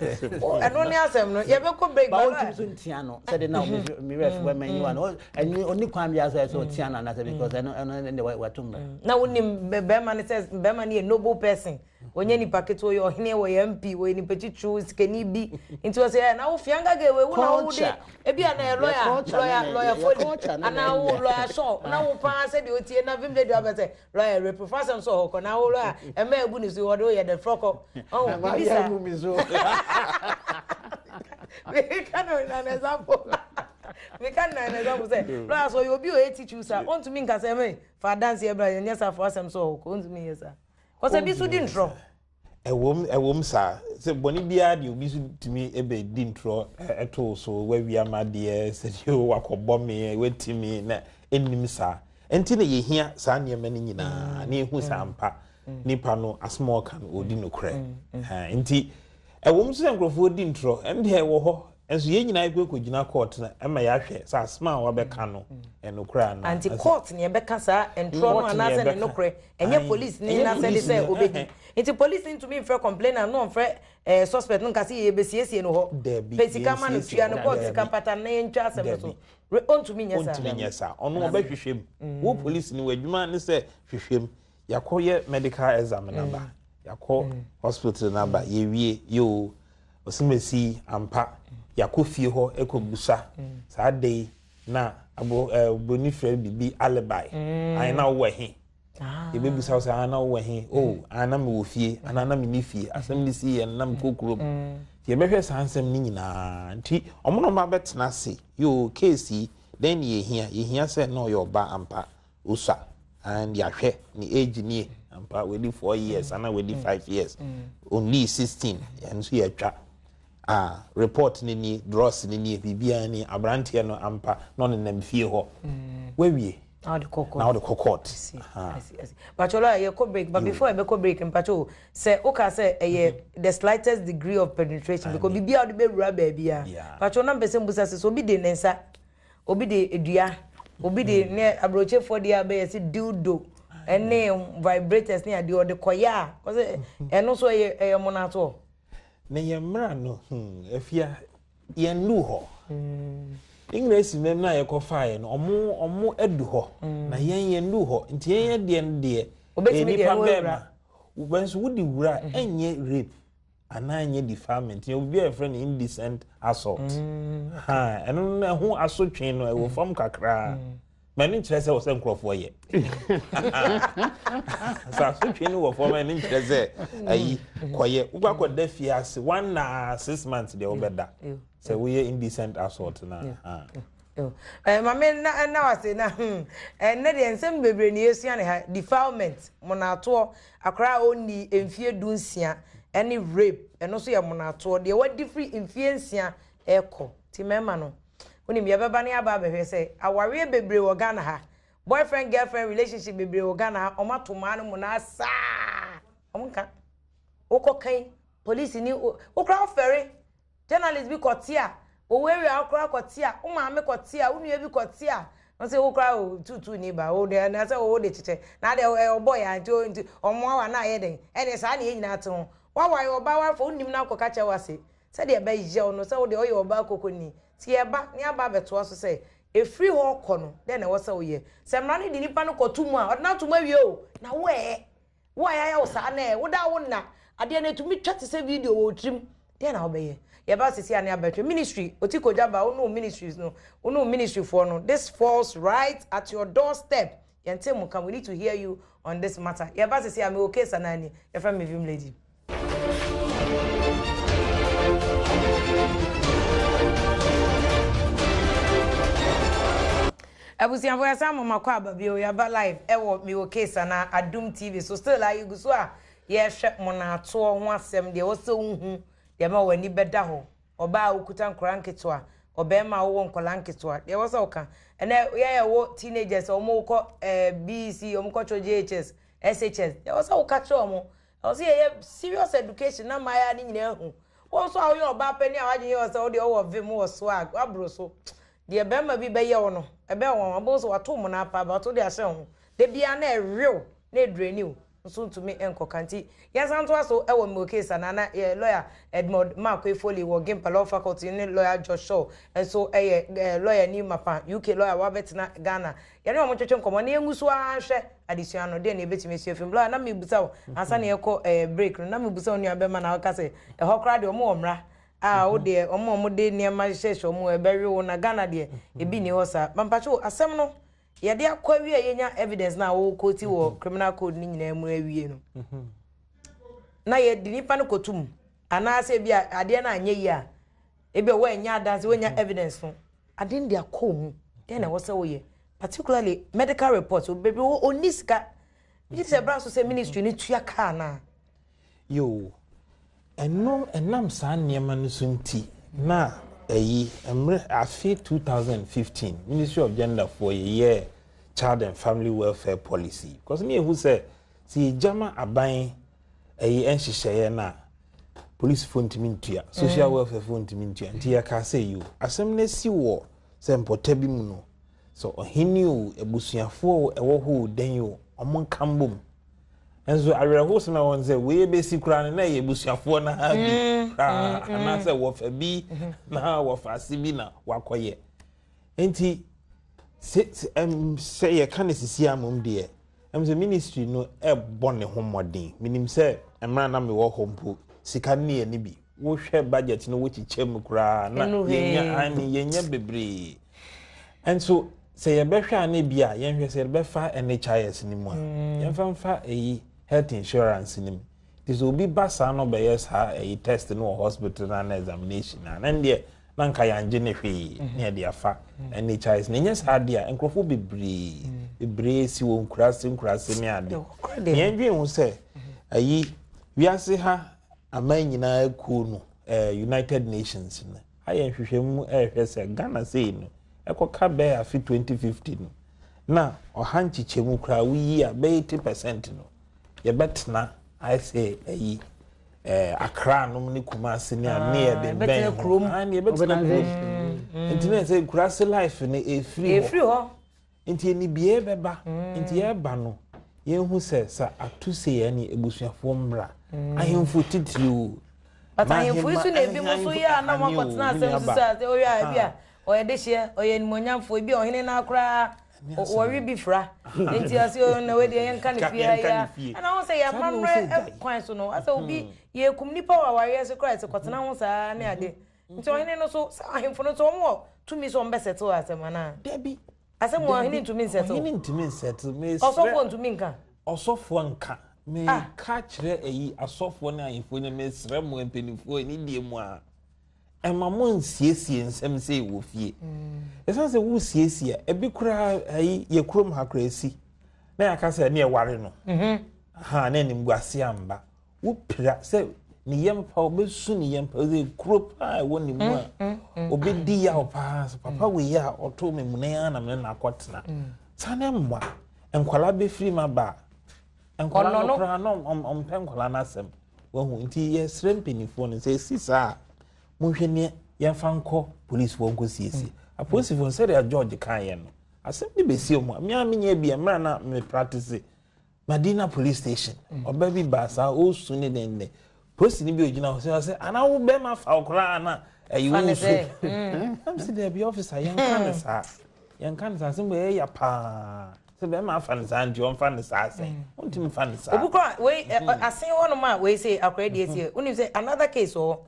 ɛno ne asɛm no yɛbɛkɔ break ba wontumi so ntia no sɛde na me ref wɛma nyiwa no ɛni ɔni kwan bi asɛ sɛ ɔtia no anasɛ because ɛno ɛno ɛne wato mmara. Na wonim bɛrima no sɛ bɛrima no yɛ noble person. Ɔnyɛ nipa ketewa, ɔyɛ ɔhene, ɔyɛ MP, ɔyɛ nipa titiriw, sikani bi. Nti ɔsɛ ɛ na wo fianga gay wei wo na wo de ebi a na yɛ lawyer lawyer lawyer foli anaa wo lawyer shaw na wo paa sɛ deɛ otie na vim radio abɛ sɛ lawyer rape fa asɛm so ɔhɔ kɔ na wo lawyer ɛmɛ ebu ne so ɔde oyɛ dɛ frɔkɔ ɔho bibi sa. Meka no na an example meka no na an example sɛ lawyer sɛ ɔyɛ obi ɔyɛ titiriw sa ɔntumi nka sɛ ɛmɛ fa adanseɛ bra yɛnyɛ sa fa asɛm so ɔhɔ kɔ ɔntumi nyɛ saa. Kɔsɛ bi so di ntorɔ. Ɛwom, ɛwom saa. Sɛ bɔne biara deɛ obi so tumi bɛdi ntorɔ ɛto wo so, wawia m'adeɛ, sɛdeɛ wakɔbɔ me, wati me, na ɛnnim saa. Ɛnti na yɛhia saa nneɛma no nyinaa, na yɛhu sɛ ampa nipa no asɛm a ɔka no ɔdi nokorɛ. Nti ɛwom sɛ nkurɔfoɔ di ntorɔ, ɛndeɛ ɛwɔ hɔ, Nso yɛn nyinaa yɛkɔ kɔgyina court no ma yɛahwɛ sɛ asɛm a wabɛka no ɛnokorɛ anaa. Anti court na ɛbɛka saa ntorɔ no anaasɛ ne nokorɛ ɛnyɛ police ni n'asɛde sɛ ɔbɛdi. Nti police no ntumi mfrɛ complainant na ɔmfrɛ eh, suspect no nka sɛ yɛbɛsiesie no hɔ. Dabi, Pɛ sika ma no, tua no court sika pata no na yɛntwa asɛm no so. Re, ɔntumi nyɛ saa. Ɔntumi nyɛ saa. Ɔno ɔbɛhwehwɛ mu. Wo police no w'adwuma ne sɛ hwehwɛ mu. Yɛakɔyɛ medical exam no aba. Yɛakɔ hospital no aba. Yɛwie, yoo. Osimesi ampa yɛakɔ fie hɔ kɔbusa saa da yi na abo ɛɛ eh, broni frɛ biribi alibi mm. ayi na wowɔ he ah. yɛbɛbusa wo sɛ ah na wowɔ he o oh, ah na mewɔ fie anaa na menni fie asɛm no si yɛ no na mekɔ kurom mm. nti yɛbɛhwɛ saa nsɛm no nyinaa nti ɔmo na ɔmo abɛtena ase yoo keesi yi dɛn ne yɛhia yɛhia sɛ na ɔyɛ ɔba ampa Osua and yɛahwɛ ne age nie ampa wadi four years ana wadi five years only 16 yɛn nso yɛatwa ah report ne nie dross ne nie biribiara nie aberanteɛ no ampa na ɔnenam fie hɔ wawie na ɔde kɔ court na ɔde kɔ court mpakyɛ lawyer yɛkɔ break but before yɛbɛkɔ break mpakyɛ o sɛ woka sɛ ɛyɛ the slightest degree of penetration because biribiara ɔde bɛwura baabiara mpakyɛ na mpɛ sɛ mbusa sɛ sɛ obi de ne nsa Obi de dua, obi de ne aburokyefoɔ deɛ abɛyɛ sɛ dildo ɛne vibrators ne adeɛ ɔde kɔyɛ a ɔsɛ ɛno nso ɛyɛ ɛyɛ mmonatoɔ. Na yɛn mmara no hmm afia yɛn nnu hɔ. English mɛm no a yɛkɔfaeɛ no, ɔmo adu hɔ na yɛn yɛn du hɔ, nti yɛn yɛ deɛ no deɛ Obetumi ɛyɛ deɛ nipa no bɛɛma wɔn nso wodi wura a, ɛnyɛ rape anaa ɛnyɛ defilement. Yɛ obi a yɛfrɛ no indecent assault. Ha ɛno no ɛho asotwe no ɛwɔ fam kakraa, mɛ ne nkyerɛ sɛ wɔ sɛ nkurɔfoɔ yɛ sɛ asotwe no wɔ fam. Ɛne nkyerɛ sɛ ayi kɔyɛ wokɔ akɔda fie ase 1 na 6 months deɛ wobɛda sɛ woyɛ indecent assault na ha. Maame na na wase na ɛnɛ deɛ nsɛm bebree na yɛsua ne ha: defilement, monatoɔ, akwaraa a ɔnni mfie 16, ɛne rape, ɛno nso yɛ monatoɔ deɛ wadi firi mfie 6 ɛkɔ. Ti mmarima no, wonim yɛbɛba ne aba abɛhwɛ sɛ awareɛ bebree wɔ Ghana ha, boyfriend girlfriend relationship bebree wɔ Ghana ha, ɔmo ato mmaa no mo na saa ɔmo nka wokɔ kan polisi ni wokora wofɛre journalist bi kɔte a owó area, wokora kɔte a wo maame kɔte a wo nua bi kɔte a nse wokora o tutu ni ba o de na sɛ o de kyekyɛ na de ɔbɔ ya. Nti ɔmo awa na ayɛ den ɛne saa na yɛn nyinaa te ho wawae ɔbaa warefo wonim na akɔka kyerɛ wase sɛdeɛ ɛbɛyɛ wo no sɛ wode ɔyɛ ɔbaa koko ni. Ti yɛba ne aba abɛtoa so sɛ efiri hɔ kɔ no dɛn na ɛwɔ sɛ woyɛ sɛ mmara no de nipa no kɔto mu a ɔde no ato mu awie o na wo ɛɛ wo a yɛayɛ wo saa na ɛ woda wo nna adeɛ no etumi twa te sɛ video wɔ tirim, deɛ na wobɛyɛ? Yɛba sisi a ne abɛtwe ministry oti kogya ba wo ne wo ministries no, wo ne wo ministry foɔ no. This falls right at your doorstep. Yɛnte mo ka. We need to hear you on this matter. Yɛba sisi a mewɔ case anani yɛfrɛ me Vim Lady. Abusuafo, yɛsan mama kɔ aba bio. Yɛaba live ɛwɔ Mewɔ Case ana Adum TV so. Still a yɛgu so a yɛrehwɛ mmonaatoɔ ho asɛm, deɛ ɛwɔ sɛ wohu, deɛ ma w'ani bɛda hɔ. Ɔbaa a wokuta nkwadaa nketewa, ɔbarima a wowɔ nkwadaa nketewa, deɛ ɛwɔ sɛ woka. Ɛnɛ yɛn a ɛwɔ teenagers a wɔn kɔ BEC, wɔn kɔ kyerɛ JHS, SHS, deɛ ɛwɔ sɛ woka kyerɛ wɔn, ɛwɔ sɛ yɛyɛ serious education na mmaayewa no nyinaa hu. Wɔn nso a woyɛ ɔbaa panin a wadwene yɛ wɔ sɛ wodeɛ wowɔ vim, wɔ swag, waboro so, deɛ bɛrima bi bɛyɛ wo no ɛbɛyɛ wɔn abɔn so wato mu n'apa aba wato de ahyɛ ho de bia na ɛrew na ɛdurani wo nso ntumi nkɔka. Nti yɛnsan ntoa so ɛwɔ Mewɔ Case anaa na yɛ lawyer Edmond Markwei Foley wɔ Gimpa Law Faculty ne lawyer Josh Shaw nso ɛyɛ lawyer ni mapa, UK lawyer wabɛtena Ghana. Yɛne wɔn twetwe nkɔmmɔ na yɛngu so ara nhwɛ adesua no, deɛ na yɛbɛtumi asua fim. Lawyer, na mebusa wo ansa na yɛkɔ break no, na mebusa wo nua bɛma na wɔka sɛ ɛhɔ koraa deɛ ɔmo wɔ mmara a wo deɛ ɔmo a ɔmo de nneɛma hyehyɛ ɔmo ɛbɛwe wo. Na Ghana deɛ ebi ni hɔ saa. Mampatwo asɛm no yɛde akɔ awie a yɛnya evidence na wɔkɔti wɔ criminal code ne nyinaa mu awie no na yɛde nipa no kɔto mu, anaasɛ ebi a adeɛ no anyɛ yie a ebi a wɔanya adanse, wɔanya evidence no, ade no de akɔ mu, deɛ na ɛwɔ sɛ woyɛ, particularly medical report bebree wɔ ɔnni sika gye sɛ ɛbra so sɛ ministry no tua kaa naa. Yo, ɛno ɛnam saa nneɛma no so nti na ɛyi mmerɛ afe 2015 Ministry of Gender foɔ yɛyɛ child and family welfare policy, because ne yɛhu sɛ sɛ yɛgyama aban ɛyi nhyehyɛeɛ no a, polisifoɔ ntumi ntua, social welfare foɔ ntumi ntua. Nti yɛka sɛ yi o asɛm no asi wɔ sɛ mpɔta bi mu no, sɛ ɔhene o, abusuafoɔ o, ɛwɔ hɔ o, dan o, ɔmo nka mbom. Nso awerɛho sɛm a wɔn sɛ wei bɛsi koraa no na ɛyɛ abusuafoɔ no ha bi koraa anaasɛ wɔfa bi na wɔfa ase bi na wakɔyɛ. Nti sɛ yɛka no sisi amom deɛ, sɛ ministry no ɛbɔ ne ho mmɔden. Menim sɛ mmerɛ na mewɔ hɔ mpo, sika no ne yɛ ne bi, wohwɛ budget no wokyekyɛ mu koraa na yɛnya ane yɛnya bebree. Nso sɛ yɛbɛhwɛ a ne bi a yɛnhwɛ sɛ yɛbɛfa NHIS no mu a, yɛmfa mfa ɛyi health insurance no mu. Nti sɛ obi ba saa no bɛyɛ saa ɛyi test no wɔ hospital na examination na ne deɛ na nka yɛangye ne hwee ne yɛde afa NHIS na ɛnyɛ saa deɛ a, nkurɔfoɔ bebree bebree si wɔ nkuraase nkuraase ne ade. Yɛndwen ho sɛ ɛyi wiase ha aman nyinaa kuo no, United Nations no ayɛ nhwehwɛmu ɛrehwɛ sɛ Ghana sei no ɛkɔka bɛyɛ afe 2050 no na ɔha nkyekyɛmu koraa woyi a bɛyɛ 80% no yɛbɛtena ayɛ sɛ ɛyi Accra nom ne Kumase ne a ne yɛ bɛnbɛn ho ne yɛbɛtena kurom. Nti na sɛ nkuraase life no efiri hɔ nti enibie bɛba. Nti yɛreba no, yɛnhu sɛ sɛ ato se yɛn ne abusuafoɔ mmra, ahemfo titiri o. But ahemfo yi so na ebi mo so yɛ a na mo akɔtena asɛm so sɛ oyɛ a ebi a. Ɔyɛ dehyeɛ, ɔyɛ animuonyamfoɔ, ebi a ɔhene no ara koraa wɔwe bi fra. Nti ɔse o na wei deɛ yɛnka no fie ha yi ara. Ɛna wohu sɛ yɛn amammerɛ kwan so no, asɛ obi yɛkum nipa wɔ awareɛ so koraa sɛ kɔtena ho saa ne ade. Nti ɔhene no so, sɛ ahemfo no nso wɔn wɔ tumi sɛ wɔn bɛ settle asɛm anaa? Dabi. Asɛm wɔ ɔhene ntumi nsettle. Ɔhene ntumi nsettle. Mesrɛ. Ɔsɔfoɔ ntumi nka. Ɔsɔfoɔ nka. Meka kyerɛ ayi asɔfoɔ ne ahemfo nyɛ mesrɛ mo mpanimfoɔ anidie mu a. Ɛmma monnsiesie nsɛm sei wɔ fie. Ɛsiane sɛ wosiesie a, ebi koraa ayi yɛ kurom ha koraa esi na yɛaka sɛ ne ɛware no. Mhm. Ha na animguase amba. Wopira sɛ ne yam pa obesu ne yam pa sɛ kuro paa ɛwɔ ne mu a mm, mm, mm. obedi yaw paa sɛ papa wei a ɔtoo me muna yi na me ne no akɔtena. Saa na mmoa nkwadaa bɛfiri mu aba a nkwadaa no koraa na ɔmpɛ nkwadaa no asɛm. Wahu? Nti yɛsrɛ mpanimfoɔ no sɛ ɛsi saa a, monhwɛ ne yɛmfa nkɔ polisifoɔ nkɔsiesie. Mm. Apolisifoɔ no sɛdeɛ George kaeɛ no, asɛm bi bɛsi ɔmo a, me a menyɛ bi mmerɛ na me practice Madina police station. Mm. Ɔba bi baa saa ɔresu ne dɛndɛn. Polisini bi ogyina hɔ sɛ ɔsɛ ana wo bɛrima fa wo koraa na ɛyi wo nsu. Ɛm sɛ dɛbi officer yɛnka ne saa. Yɛnka ne saa asɛm wɔ ɛyɛ ya paa. Sɛ bɛrima afa no saa nti ɔmfa no saa sɛn? Wontumi mfa no saa. Obi kora wei asen hɔ nom a wei sɛ akora deɛ sie. Wonim sɛ another case wɔ hɔ.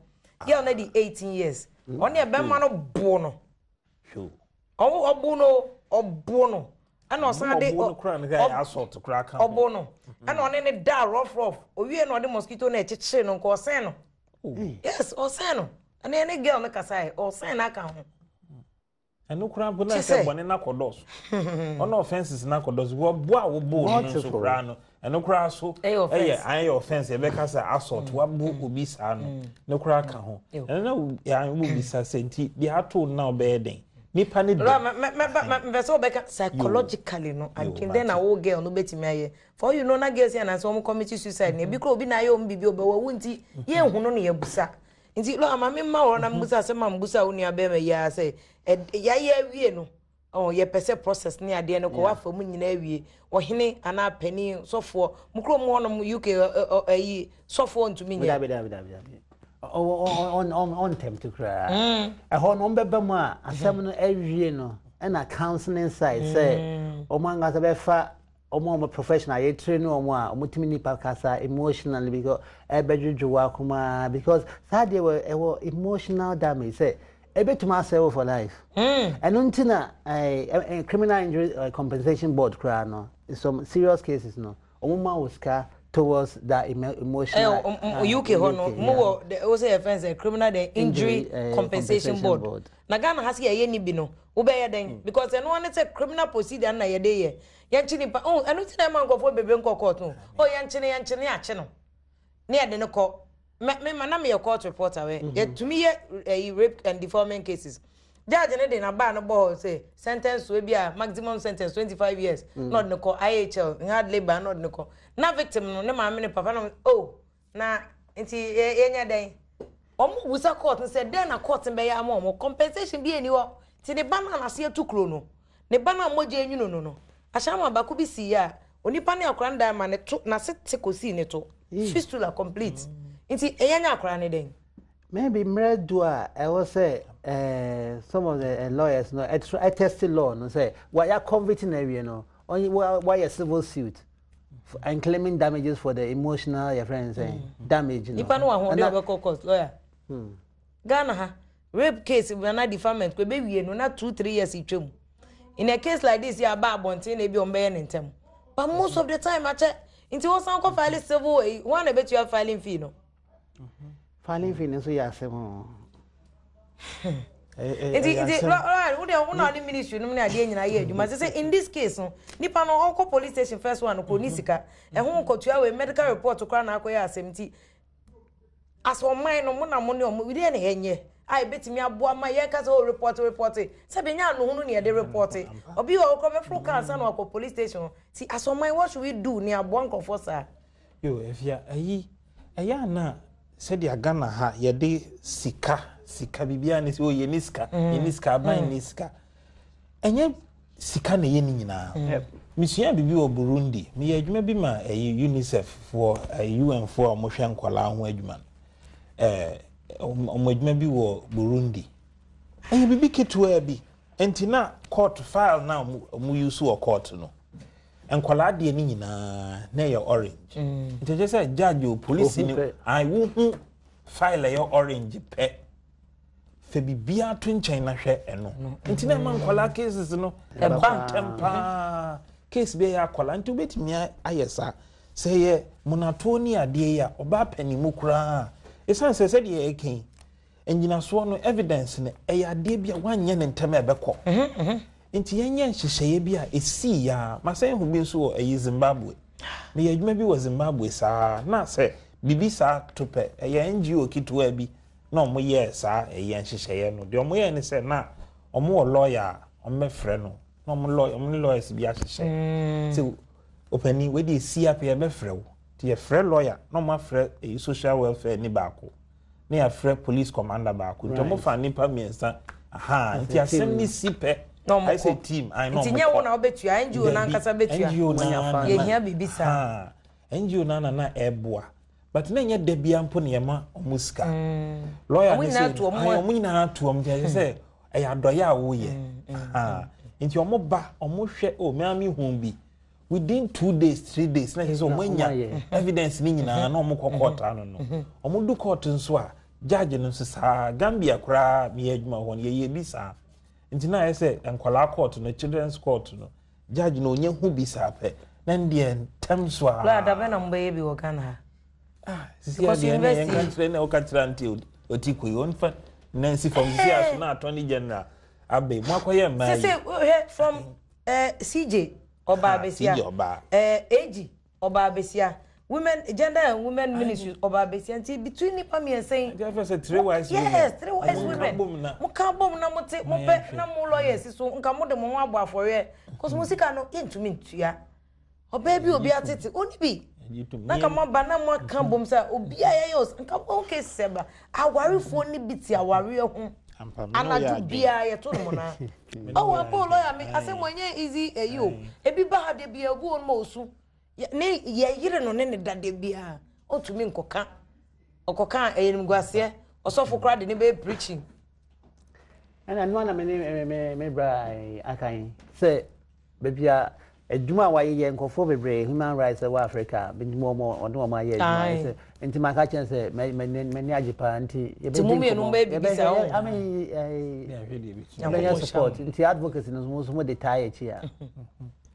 Girl no di 18 years. Ɔne ɛbɛrima no bo no. Ɔbo no ɔbo no. Ɛna ɔsan de ɔbo no. Ɛna ɔne ne da rough rough. Owie na ɔde mosquito na ɛkyekyere no nka ɔsɛn no. Yes, ɔsɛn no. Ɛna ɛne girl no kasae. Ɔsɛn no aka ho. Ɛno koraa mpo na sɛ bɔne no akɔdɔɔso. Ɔna offenses no akɔdɔɔso. Wɔbo a woboo no nso koraa no, ɛno koraa so ɛyɛ ayɛ offense yɛbɛka sɛ assault mm. wabo mm. obi saa no mm. ne koraa ka ho. Ɛno na wobisa sɛ nti deɛ ato no na ɔbɛyɛ den. Nipa ne dɛm. Mepɛ sɛ wobɛka psychologically no adwene dɛn na wo girl no bɛtumi ayɛ. For you know na girls yɛ anaasɛ wɔn commit suicide na ebi koraa obi na ayɛ wɔn biribi ɔbɛwɔ wo nti yɛnhu no na yɛbusa. Nti lɔ ama me mma hɔ na mbusa asɛm a mbusa wo nua bɛrima yi ara sɛ yɛayɛ awie no ɔn yɛpɛ sɛ process ne adeɛ no kɔ wafa mu nyinaa awie ɔhene anaa panin sɔfoɔ mo kurom hɔnom UK ɛyi sɔfoɔ ntumi nyɛ. Dabi dabi dabi dabi ɔntɛm koraa mm. ɛhɔ no ɔmbɛba mu a asɛm no awie no ɛna counseling side sɛ mm. ɔmo ankasa bɛfa Wɔn a wɔyɛ professional yɛ train wɔn a wɔtumi nipa kasa emotionally because ɛbɛdwodwo wɔ akoma because saa deɛ wɔ ɛwɔ emotional damage sɛ ɛbɛtumi asɛe wo for life. Hmm. Ɛno nti na ɛɛ criminal injury eh, compensation board koraa no some serious cases no wɔn ma wo sika towards that emotional. Eh, UK hɔ no mo wɔ o sɛ yɛ fɛn sɛ criminal the injury, injury uh, compensation, compensation board. board. Na Ghana ha sɛ yɛyɛ ni bi no wobɛyɛ dɛn hmm. because ɛno ne sɛ criminal procedure na yɛde yɛ Yɛnkye nipa oh ɛno nti na ɛma nkurɔfoɔ bebree nkɔ court no oh yɛnkye no yɛnkye no yɛakye no ne yɛde no kɔ mɛ me ma na meyɛ court reporter wɛ mhm. yɛtumi yɛ ɛyi rape and defilement cases judge ne de n'abaa no bɔ hɔ sɛ sentence so ebi a maximum sentence 25 years mm. na ɔde no kɔ IHL hard labour na ɔde no kɔ na victim no ne maame ne papa no oh Na nti yɛnyɛ dɛn? Wɔn bisa court no sɛ dɛn na court no bɛyɛ ama wɔn? Compensation bi nni hɔ. Nti ne ba no a n'ase atu kuro no, ne ba no a mogya enwunu no no, ahyɛnma baako bi sii a onipa ne akwadaa no dan ma ne to n'ase te kosii ne to. Fistula complete. Nti yɛnyɛ akwadaa no dɛn? Maybe mmerɛ du a ɛwɔ sɛ eh, some of the eh, lawyers no ɛtɛsti law no sɛ wa ya convict na awie no wayɛ civil suit and claiming damages for the emotional your friend saying mm. damage no. Nipa no ahoɔden ɔbɛkɔ court lawyer. Hmm. Ghana ha rape case na defilement kò ebe wie no na 2, 3 years twam. In a case like this yɛ aba abɔnten na ebi wɔn bɛyɛ ne ntɛm. But most of the time akyɛ nti wɔsan kɔ file civil eyi wɔn na ebetua filing fee no. Filing fee no nso yɛ asɛm o. Nti nti lɔɔre wo deɛ wo na ɔne ministry nom ne adeɛ nyinaa yɛ adwuma sɛ sɛ in this case no nipa no ɔkɔ police station first one kò ni sika ɛho nkɔtua wei medical report koraa na akɔyɛ asɛm nti as ɔman no mo na mo ne ɔmo deɛ na yɛnyɛ a ebetumi aboa ma yɛka sɛ o report report sɛ bi nya anohunu ne yɛde report obi wɔ hɔ kɔ bɛforo kaa nsa na wakɔ police station ti as ɔman what should we do ne aboa nkurɔfoɔ saa. Yo, Afia, ayi, ɛyɛ a na sɛdeɛ Ghana ha yɛde sika, sika, biribiara ne sɛ, oh, yɛni sika, mm. yɛni sika, aban mm. ni sika. Ɛnyɛ sika na ɛyɛ ne nyinaa. Mm. Mesua biribi wɔ Burundi. Meyɛ adwuma bi ma ɛyi UNICEF foɔ, ɛyi UN foɔ a wɔhwɛ nkwadaa ho adwuma no. Ɛɛ, wɔn adwuma bi wɔ Burundi. Ɛyɛ biribi ketewaa bi. Nti na court file na ɔmo use wɔ court no, nkwadaa deɛ no nyinaa na ɛyɛ orange. Nti ɛkyɛ sɛ judge o, polisi ni, ayi wohu file ɛyɛ orange pɛ, fɛ biribiara to nkyɛn na hwɛ ɛno. Nti na ɛma nkwadaa cases no ɛba ntɛm paa. Case bi ɛyɛ akwadaa nti wobɛtumi ayɛ saa. Sɛ yɛ monatoɔ ne adeɛ yi a, ɔbaa panimu koraa, ɛsiane sɛ sɛdeɛ ɛka yi, ngyinasoɔ no, evidence no, ɛyɛ adeɛ bi a woanyɛ ne ntɛm a ɛbɛkɔ. Nti yɛnyɛ nhyehyɛeɛ bi a ɛsii yaa. Masɛn hu bi nso wɔ ɛyi Zimbabwe. Meyɛ adwuma bi wɔ Zimbabwe saa na sɛ biribi saa to pɛ, ɛyɛ NGO ketewa bi na ɔmo yɛɛ saa ɛyɛ nhyehyɛeɛ no. Deɛ ɔmo yɛɛ ne sɛ na ɔmo wɔ lawyer a ɔmo bɛfrɛ no, na ɔmo lawyer, ɔmo ne lawyers bi ahyehyɛ sɛ ɔpanin wei de esi apɛ, yɛbɛfrɛ wo. Nti yɛfrɛ lawyer na ɔmo afrɛ ɛyi social welfare ni baako na yɛafrɛ police commander baako. Nti ɔmo fa nipa mmiɛnsa aha. Nti asɛm ni si pɛ, ayɛ sɛ team ayi na ɔmo kɔ. Nti nyɛ wo na wobɛtua, NGO nankasa bɛtua. NGO na yɛhia biribi saa. NGO na ɛboa, but na nyɛ da bia mpo na yɛma ɔmo sika. Lawyer ne sɛ ɔmo nyinaa to ɔmo, nti ɛyɛ sɛ ɛyɛ adɔyɛ a wɔyɛ. Nti ɔmo ba, ɔmo hwɛ o, mmea mi hu bi within 2 days, 3 days, na kyerɛ sɛ ɔmo anya evidence ne nyinaa na ɔmo kɔ court ano no. Ɔmo du court nso a, judge no nso saa. Gambia koraa meyɛ adwuma hɔ no, yɛyɛ bi saa. Nti na ayɛ sɛ nkwadaa court no, children's court no, judge no onye hu bi saa pɛ na deɛ ntɛm so a. Lawyer, dabɛ na mo bɛyɛ bi wɔ Ghana ha? Ah, sisi adeɛ na yɛn ka kyerɛ na ɔka kyerɛ ante oti koyi ɔnfa nansi fam sisi aso na Attorney General abɛ mu akɔyɛ mmaa yi. Sisi hwɛ, from CJ ɔbaa besia, AG ɔbaa besia, women, Gender and Women Ministry ɔbaa besia. Nti between nipa mmiɛnsa yi. Ɛdi afɛ sɛ three wise women. Yes, three wise women, mo ka bom na mo te mo pɛ na mo lawyers so nka mo de mo ho abɔ afɔreɛ kɔsɔ mo sika no yɛntumi ntua. Ɔbaa bi obi atete oni bi na nka mo aba na mo aka bom sɛ obi a yɛyɛ os nka mo okay sɛ ba awarefoɔ ni bi te awareɛ ho anadwo biara yɛto no mo na ɔwɔ ampa o. Lawyer, mi asɛm wɔnyɛ easy ɛyi o. Ebi ba ha de bia obi wɔ no ma osu ne yɛyere no ne ne da de biara ɔntumi nkɔka, ɔkɔka ɛyɛ nimguaseɛ. Ɔsɔfo koraa de ne bɛyɛ preaching. Ɛna nua na me ne me bra aka yi sɛ baabi a adwuma a wayɛ nkurɔfoɔ bebree, human rights wɔ Africa bi mu, wɔn ɔne wɔn ayɛ adwuma sɛ nti maka kyɛn sɛ m'ani agye paa. Nti yɛbɛdi nkɔmmɔ, yɛbɛhwɛ yɛbɛyɛ support. Nti advocacy no nso mo de taa yɛ akyi a.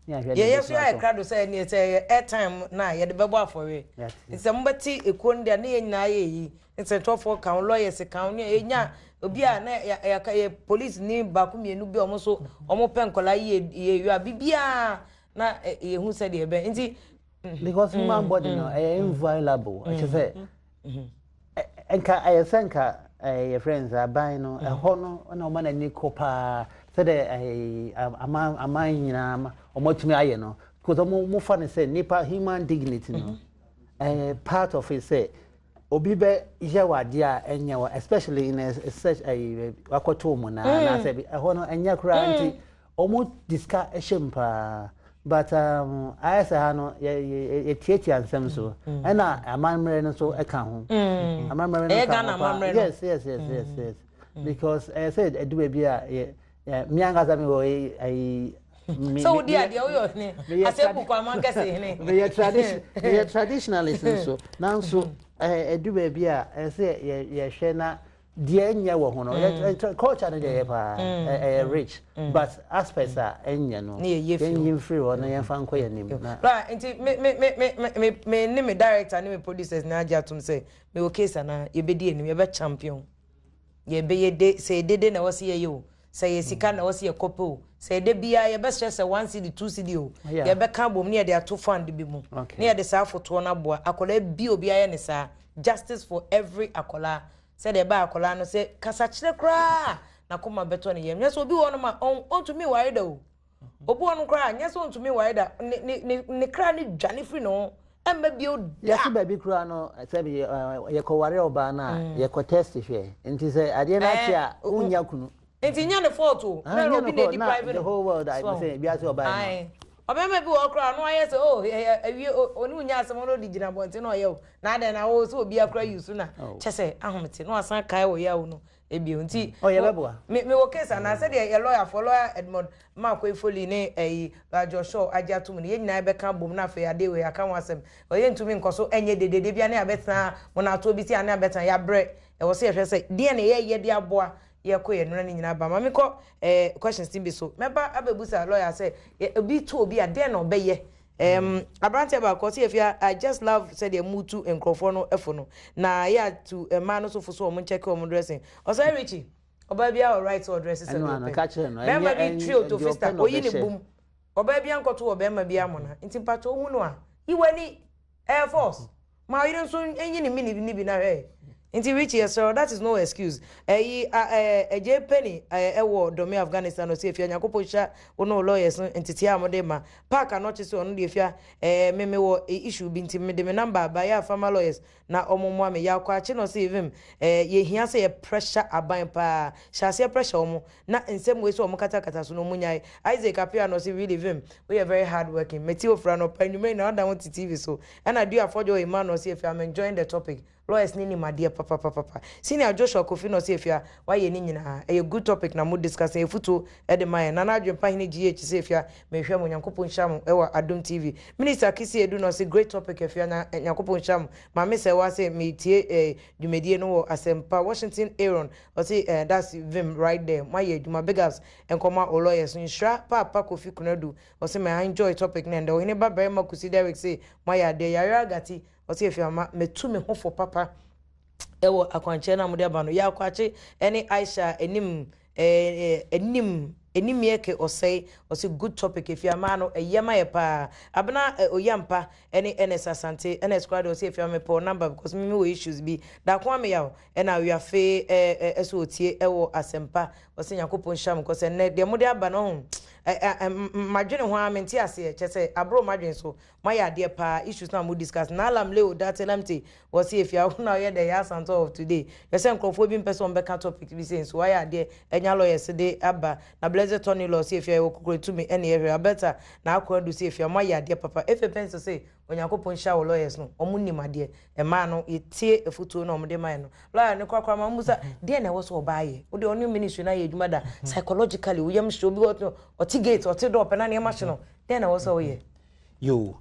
Yɛyɛ so yɛ krado sɛ ɛneɛ sɛ ɛyɛ airtime na yɛde bɛbɔ afɔre. Nti sɛ mobɛte ekuo no deɛ ne yɛn nyinaa yɛ yi, nsɛntwerɛfoɔ ka ho, lawyers ka ho, ne yɛnya obi a na yɛka yɛ police ni baako mmienu bi a wɔn nso wɔn pɛ nkɔla yie yie a biribiara na yɛhu sɛdeɛ ɛbɛn nti. Because human body no ɛyɛ inviolable. Ɛkyɛ sɛ nka ɛyɛ sɛ nka ɛyɛ friends aban no ɛhɔ no na ɔma n'ani kɔ paa sɛdeɛ aman aman nyinaa wɔn atumi ayɛ no, because wɔn mo fa no sɛ nipa human dignity no ɛyɛ part of it. Sɛ obi bɛ yɛ wɔ adeɛ a ɛnyɛ wɔ, especially in a such ɛyɛ wakɔto wɔn na anaasɛ ɛhɔ no ɛnyɛ koraa. Nti wɔn de sika ɛhyɛ mu paa, but ayɛ sɛ ha no yɛ yɛ yɛtiatia nsɛm so. Ɛna amammerɛ no nso ɛka ho. Amammerɛ no ka ho paa. Yes, because ɛyɛ sɛ ɛdu baabi a yɛ yɛ mi ankasa mi wɔ ɛyi. Sɛ wodi adeɛ woyɛ ɔhene asɛ bu kwan mankɛse hene. Meyɛ traditionalist nso, nanso ɛdu baabi a ɛsɛ yɛ yɛhwɛ na deɛ ɛnyɛ wɔ ho no. Culture no deɛ yɛ paa, ɛyɛ rich, but aspects a ɛnyɛ no, yɛnyi mfiri hɔ na yɛmfa nkɔ yɛn anim. Right, nti me me me me me me ne me director ne me producers na agye atom sɛ me wɔ case ana yɛbɛdi anim, yɛbɛ champion, yɛbɛyɛ de sɛ yɛdede na ɛwɔ sɛ yɛyɛ o, sɛ yɛ sika na ɛwɔ sɛ yɛkɔpɛ o, sɛ yɛde biara yɛbɛhyɛ sɛ 1 cedi, 2 cedi o, yɛbɛka abom ne yɛde ato fund bi mu ne yɛde saa afotoɔ no aboa akwadaa bi. Obi ayɛ ne saa, justice for every akwadaa, sɛdeɛ ɛbaa akwadaa no sɛ kasakyerɛ koraa n'akoma bɛtɔ ne yam. Nyɛ sɛ obi wɔ nom a ɔntumi ware da o. Obi wɔ no koraa nyɛ sɛ ɔntumi ware da, ne ne ne ne kra ne dwane firi ne ho ɛmma bio da. Yɛsi baabi koraa no, sɛbi yɛkɔware ɔbaa no a, yɛkɔ test hwɛ. Nti sɛ adeɛ no akye a, wonya kunu. Nti nyɛ ne fault o, na obi na edi private. The whole world I say bi ase ɔbaa no. Ɔbɛrima bi wɔ hɔ koraa ɔno ayɛ sɛ oh awie ɔne wonya asɛm, ɔno ɔde gyina abɔnten na ɔyɛ o na adɛn na wo sɛ obi akora yi so na kyɛ sɛ ahomete na wasan kae wɔ yawo no. Ebio nti Oh, yɛbɛboa. me mewɔ case anaa sɛdeɛ yɛ lɔyafoɔ lɔya Edmond Mark Foley ne ɛyi lɔya Josh Shaw agye atom no yɛn nyinaa bɛka abom na afei adeɛ wei aka ho asɛm. Ɔyɛ ntumi nkɔ so ɛnyɛ dedede bia ne abɛtena monatoɔ bi si a ne abɛtena yɛabrɛ. Ɛwɔ sɛ yɛhwɛ sɛ deɛ na yɛyɛ de aboa yɛkɔ yɛn nuna no nyinaa ba. Ma mekɔ questions no bi so. Mɛba abɛbusa lɔya sɛ obi to obi a deɛ na ɔbɛyɛ. Aberanteɛ baako ɔse Afia I just love sɛdeɛ mutu nkurɔfoɔ no fo no na yɛ atu mmaa no so fo so wɔn nkyɛke wɔn dressing. Ɔsɛ Richie ɔbaa biara wɔ right sɛ ɔdrɛse sɛdeɛ Ɛno ano, ɔpɛ. ka kyerɛ no, Bɛrima ɛnyɛ bi ɛn twi deɛ otofista ɔpɛ na oyi ne ɔbɛhyɛ. bum. Ɔbaa bi ankɔto wɔ bɛrima bi amona nti mpakyɛ ohu no a yi w'ani ɛyɛ force. Ma ɔyere nso nyi ne mini ne bi na hwɛ. Nti Richie yɛsrɛ wo that is no excuse. Ɛyi a ɛɛ Penny ɛwɔ Dɔme Afghanistan ɔsi Efia Nyankopɔn nhyira wo ne wo lawyers no nteteɛ a mode ma. Park Anɔkye sɛ ɔno deɛ Efia ɛɛ me mewɔ issue bi nti mede me number aba yɛ a fa ma lawyers na ɔmo mmoa me. Yaw Kwakye na ɔse Vim ɛɛ yɛhia sɛ yɛ pressure aban paa. Hyɛ aseɛ pressure ɔmo na nsɛm wei sɛ ɔmo katakata so no ɔmo nyae. Isaac Appiah na ɔse really Vim woyɛ very hard working. Meti ofura anɔpa anwummerɛ nyinaa woda ho te TV so. Ɛna Dua Afɔdwo Emmanuel ɔse Efia I'm enjoying the topic. Lawyers ne nim adeɛ papapapapa. Senior Joshua Kofi na ɔse Efia wayɛ ne nyinaa. Ɛyɛ good topic na mo discuss ɛyɛ futuo de ma yɛn. Nana Adwempa Hene GH se Efia mehwɛ mo Nyankopɔn nhyira mo ɛwɔ Adom TV. Minister Kisi Edu na ɔse great topic Efia nya Nyankopɔn nhyira mo. Maame Sɛwa se metie eh dwumadie no wɔ Asɛmpa Washington Aaron ɔse eh that's vim right there moayɛ adwuma big ups nkɔma o lawyers no. Nhyira Paapa Kofi Konadu ɔse me enjoy topic no ɛndɛ. Ɔhene ba barima Kusi Derrick se moayɛ adeɛ. Yayra Agati ɔse Efiama matu me ho fo papa ɛwɔ akwankyerɛ no a mode aba no. Yaw Kwakye ɛne Aisha anim anim anim ke ɔsɛe ɔse good topic Efiama no ɛyɛ ma yɛ paa. Abena Oyampa ɛne Ernest Asante Ernest koraa deɛ ɔse Efiama mepɛ wo number because me mewɔ issues bi. Daako Ameyaw ɛna Awiafe ɛso ɔtie ɛwɔ Asɛmpa ɔse Nyankopɔn nhyira mo because ɛnnɛ deɛ mode aba no ɔho madwene ho ara mente aseɛ kyɛ sɛ aboro madwene so. Moayɛ adeɛ paa issues no a mo discuss no Naalam Leo Date Lamte wɔse Efia wo na ɔyɛ the Yaa Asantewaa of today hwɛ sɛ nkurɔfoɔ bi mpɛ sɛ wɔn bɛka topic bi sei nso wayɛ adeɛ anya lawyers de aba na Blessed Tony Law se Efia yɛwɔ kokoratumi ɛne yɛhwɛ Alberta na Ako Adu se Efia moayɛ adeɛ papa Efe Pencil se Onyankopɔn nhyira wo lawyers no wɔn nim adeɛ mmaa no yɛtie afutuo no a wɔn de ma yɛn no lawyer no korakora ma wɔn bisa deɛ na ɛwɔ sɛ ɔbaa yɛ wo deɛ ɔne ministry no ayɛ adwuma da psychologically wo yam hyɛ obi wɔ ɔte gate ɔte door pɛ na nneɛma hye no deɛ na ɛwɔ sɛ woyɛ. Yoo,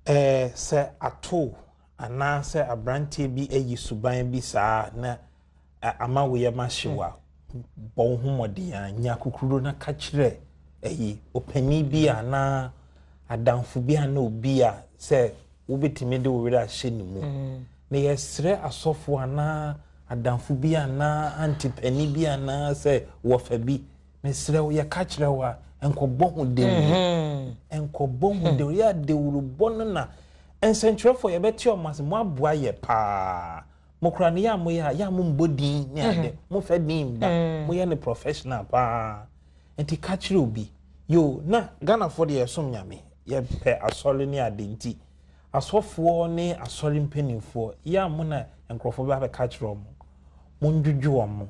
ɛɛ sɛ atow anaasɛ aberanteɛ bi ayi suban bi saa na ama wo yam ahyew a, bɔ wo ho mmɔden a nya akokoɔduro na ka kyerɛ ɛyi ɔpanin bi anaa adamfo bi anaa obi a sɛ wobɛtumi de wo werɛ ahyɛ ne mu. Na yɛsrɛ asɔfo anaa adamfo bi anaa antipanin bi anaa sɛ wɔfa bi mesrɛ wo yɛka kyerɛ wo a nkɔbɔ ho dawuro nkɔbɔ ho dawuro yɛ dawurobɔ no na nsɛntwerɛfoɔ yɛbɛte ɔmo ase mo aboa yɛ paa mo kora no yɛ a moyɛ a yɛ a mombɔ din ne ade mofɛ din ba moyɛ no professional paa nti ka kyerɛ obi yo na Ghanafoɔ deɛ yɛsom Nyame yɛpɛ asɔre ne ade nti asɔfoɔ ne asɔre mpanimfoɔ yɛ a mo na nkurɔfoɔ bɛ abɛka kyerɛ ɔmo mondwodwo ɔmo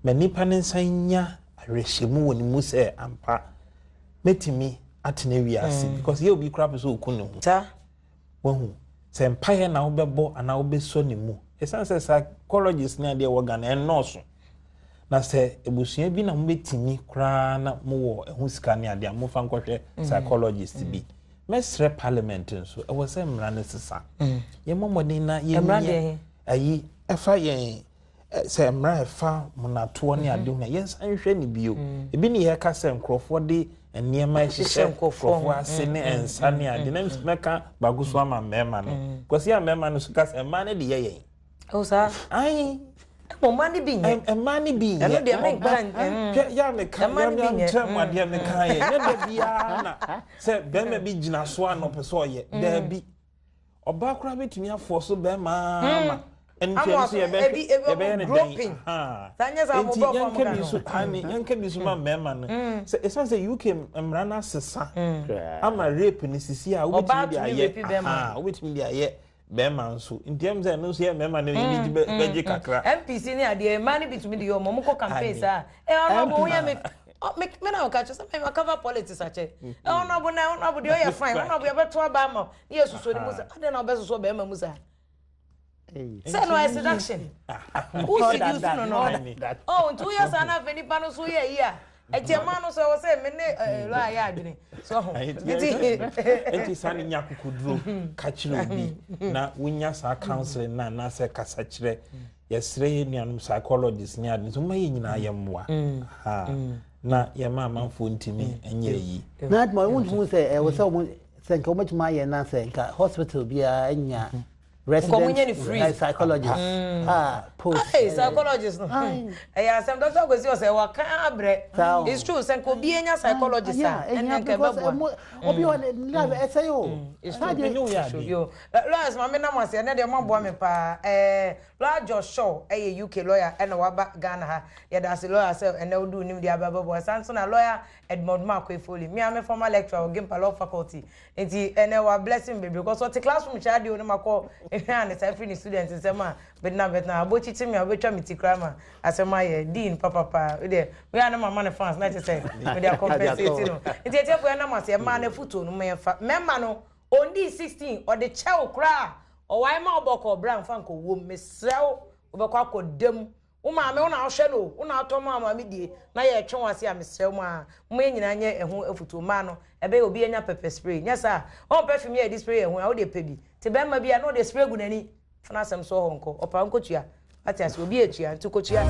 ma nipa ne nsa nya awerɛhyɛmu wɔ ne mu sɛ ampa mɛtumi atena wiase because yɛ obi koraa pɛ sɛ ɔku ne ho Saa. wahu sɛ mpaeɛ na wobɛbɔ anaa wobɛsɔ ne mu ɛsiane sɛ psychologist ne adeɛ wɔ Ghana ɛnnɔɔso na sɛ abusua bi na mobɛtumi koraa na mowɔ ɛho sika ne adeɛ a momfa nkɔhwɛ psychologist bi mɛsrɛ parliament nso ɛwɔ sɛ mmara no sesa yɛmmɔ mmɔden na Mmara deɛ yɛnyɛ he? ayi ɛfa yɛn sɛ mmara ɛfa monatoɔ ne ade ho a yɛnsan nhwɛ ne bio ebi ne yɛka sɛ nkurɔfoɔ de nneɛma Hyehyɛ ɛhyehyɛ nkurɔfoɔ ho. nkurɔfoɔ ase ne nsa ne ade na mɛka baako so ama mmarima no because yɛ a mmarima no so ka sɛ mmaa no de yɛ yɛn Oh saa. ayi Ɛmɔ mmaa no bi nyɛ. mmaa no bi nyɛ Ɛno deɛ menka Ɔba- hwɛ yɛ a meka Mmaa no bi yɛ nyɛ. kyerɛ mo adeɛ meka yɛ nyɛ da biara na sɛ bɛrima bi gyina so a na ɔpɛ sɛ ɔyɛ daabi ɔbaa koraa bɛtumi afɔ so bɛrima ama ɛno nti ɛno nso yɛbɛhwɛ yɛbɛyɛ no dɛn Saa nyɛ saa mo nti brɔfo a mo yɛnka ka bi no. so ane yɛnka bi so ma mmarima no sɛ ɛsiane sɛ UK mmara no asesa ama rape no sisi a wobɛtumi Ɔbaa de tumi ayɛ rape bɛrima. aha, wobɛtumi de ayɛ bɛrima nso nti ɛm sɛ ɛno nso yɛ mmarima no yɛni gye bɛgye kakra MPC ne adeɛ mmaa no bi tumi de yɛ ɔmo ɔmo kɔ campaign Ane. saa ɛ honourable woyɛ me ɔ, me na ɔka kyerɛ sɛ me cover politics akyɛ ɛ honourable na honourable deɛ ɔyɛ fine honourable yɛbɛto aba ama wo ne yɛ soso ne mu sa adeɛ na ɔbɛsoso bɛrima mu saa. Sɛ no ɛyɛ seduction. Wo seduce no no. Oh, nti woyɛ saa na afei nipa no so yɛ yi a, ɛti ɛma no so ɛwɔ sɛ me ne lawyer yɛ adwene. So ho. Nti nti saa ne nya akokoduro ka kyerɛ obi na wonya saa counseling na anaasɛ kasa kyerɛ yɛsrɛ yɛ nuanom psychologist ne ade nso mma yɛ nyinaa yɛ mmoa. Na yɛma amanfoɔ ntumi nyɛ yi. Na adwuma wɔn ntumi sɛ ɛwɔ sɛ wɔn sɛ nka wɔbɛtumi ayɛ na sɛ nka hospital biara nya resident psychologist mm. ah post. Hey, psychologist no ɛyɛ asɛm dɔkita Kwesi ɔsɛ waka abrɛ it's true sɛ nka obi enya psychologist a ɛnna nka ɛbɛboa. Obi wɔ ne life ɛsɛ yi o. It's true lawyers maame nam ase ɛnɛ deɛ ɔmo aboa mi paa ɛɛ lawyer Josh Shaw ɛyɛ UK lawyer ɛna waba Ghana ha yɛda ase lawyer sɛ ɛnɛ wode onim deɛ aba bɛboa san so na lawyer Edmond Markwei Foley me a me former lecturer wɔ Gimpa Law Faculty Nti ɛnɛ wa blessing bebree cause ɔte classroom hyɛ adeɛ o na makɔ ehwɛ a ne saa firi ne student nsɛm a bɛtena bɛtena abɔkyikyi me a wobɛtwa me ti koraa ma asɛm ayɛ dean papapa wodeɛ wei a na mama ne fans na kyɛ sɛ mede akɔmpɛsɛti no nti atiefo yɛnam ase ɛmaa no afutuo no ma yɛmfa mɛma no ɔndii 16 ɔde kyɛw koraa ɔwae ma ɔbɔkɔ ɔbra mfa nkɔwom mesrɛ wo wobɛkɔ akɔda mu Wo maame wo na wohwɛ no o, wo na wotɔ maa maame die na yɛretwe wo ase a mesrɛ wo aa momma yɛn nyinaa nyɛ ɛho afutuo mmaa no ɛbɛyɛ obi anya pɛpɛ spray nyɛ saa a ɔn perfume yɛ yɛde spray yɛn ho a wodeɛ pɛ bi te bɛrima bi a na ɔde spray gu n'ani fa n'asɛm so hɔ nkɔ ɔpaa nkɔtua ate ase obi atua nti kɔtua.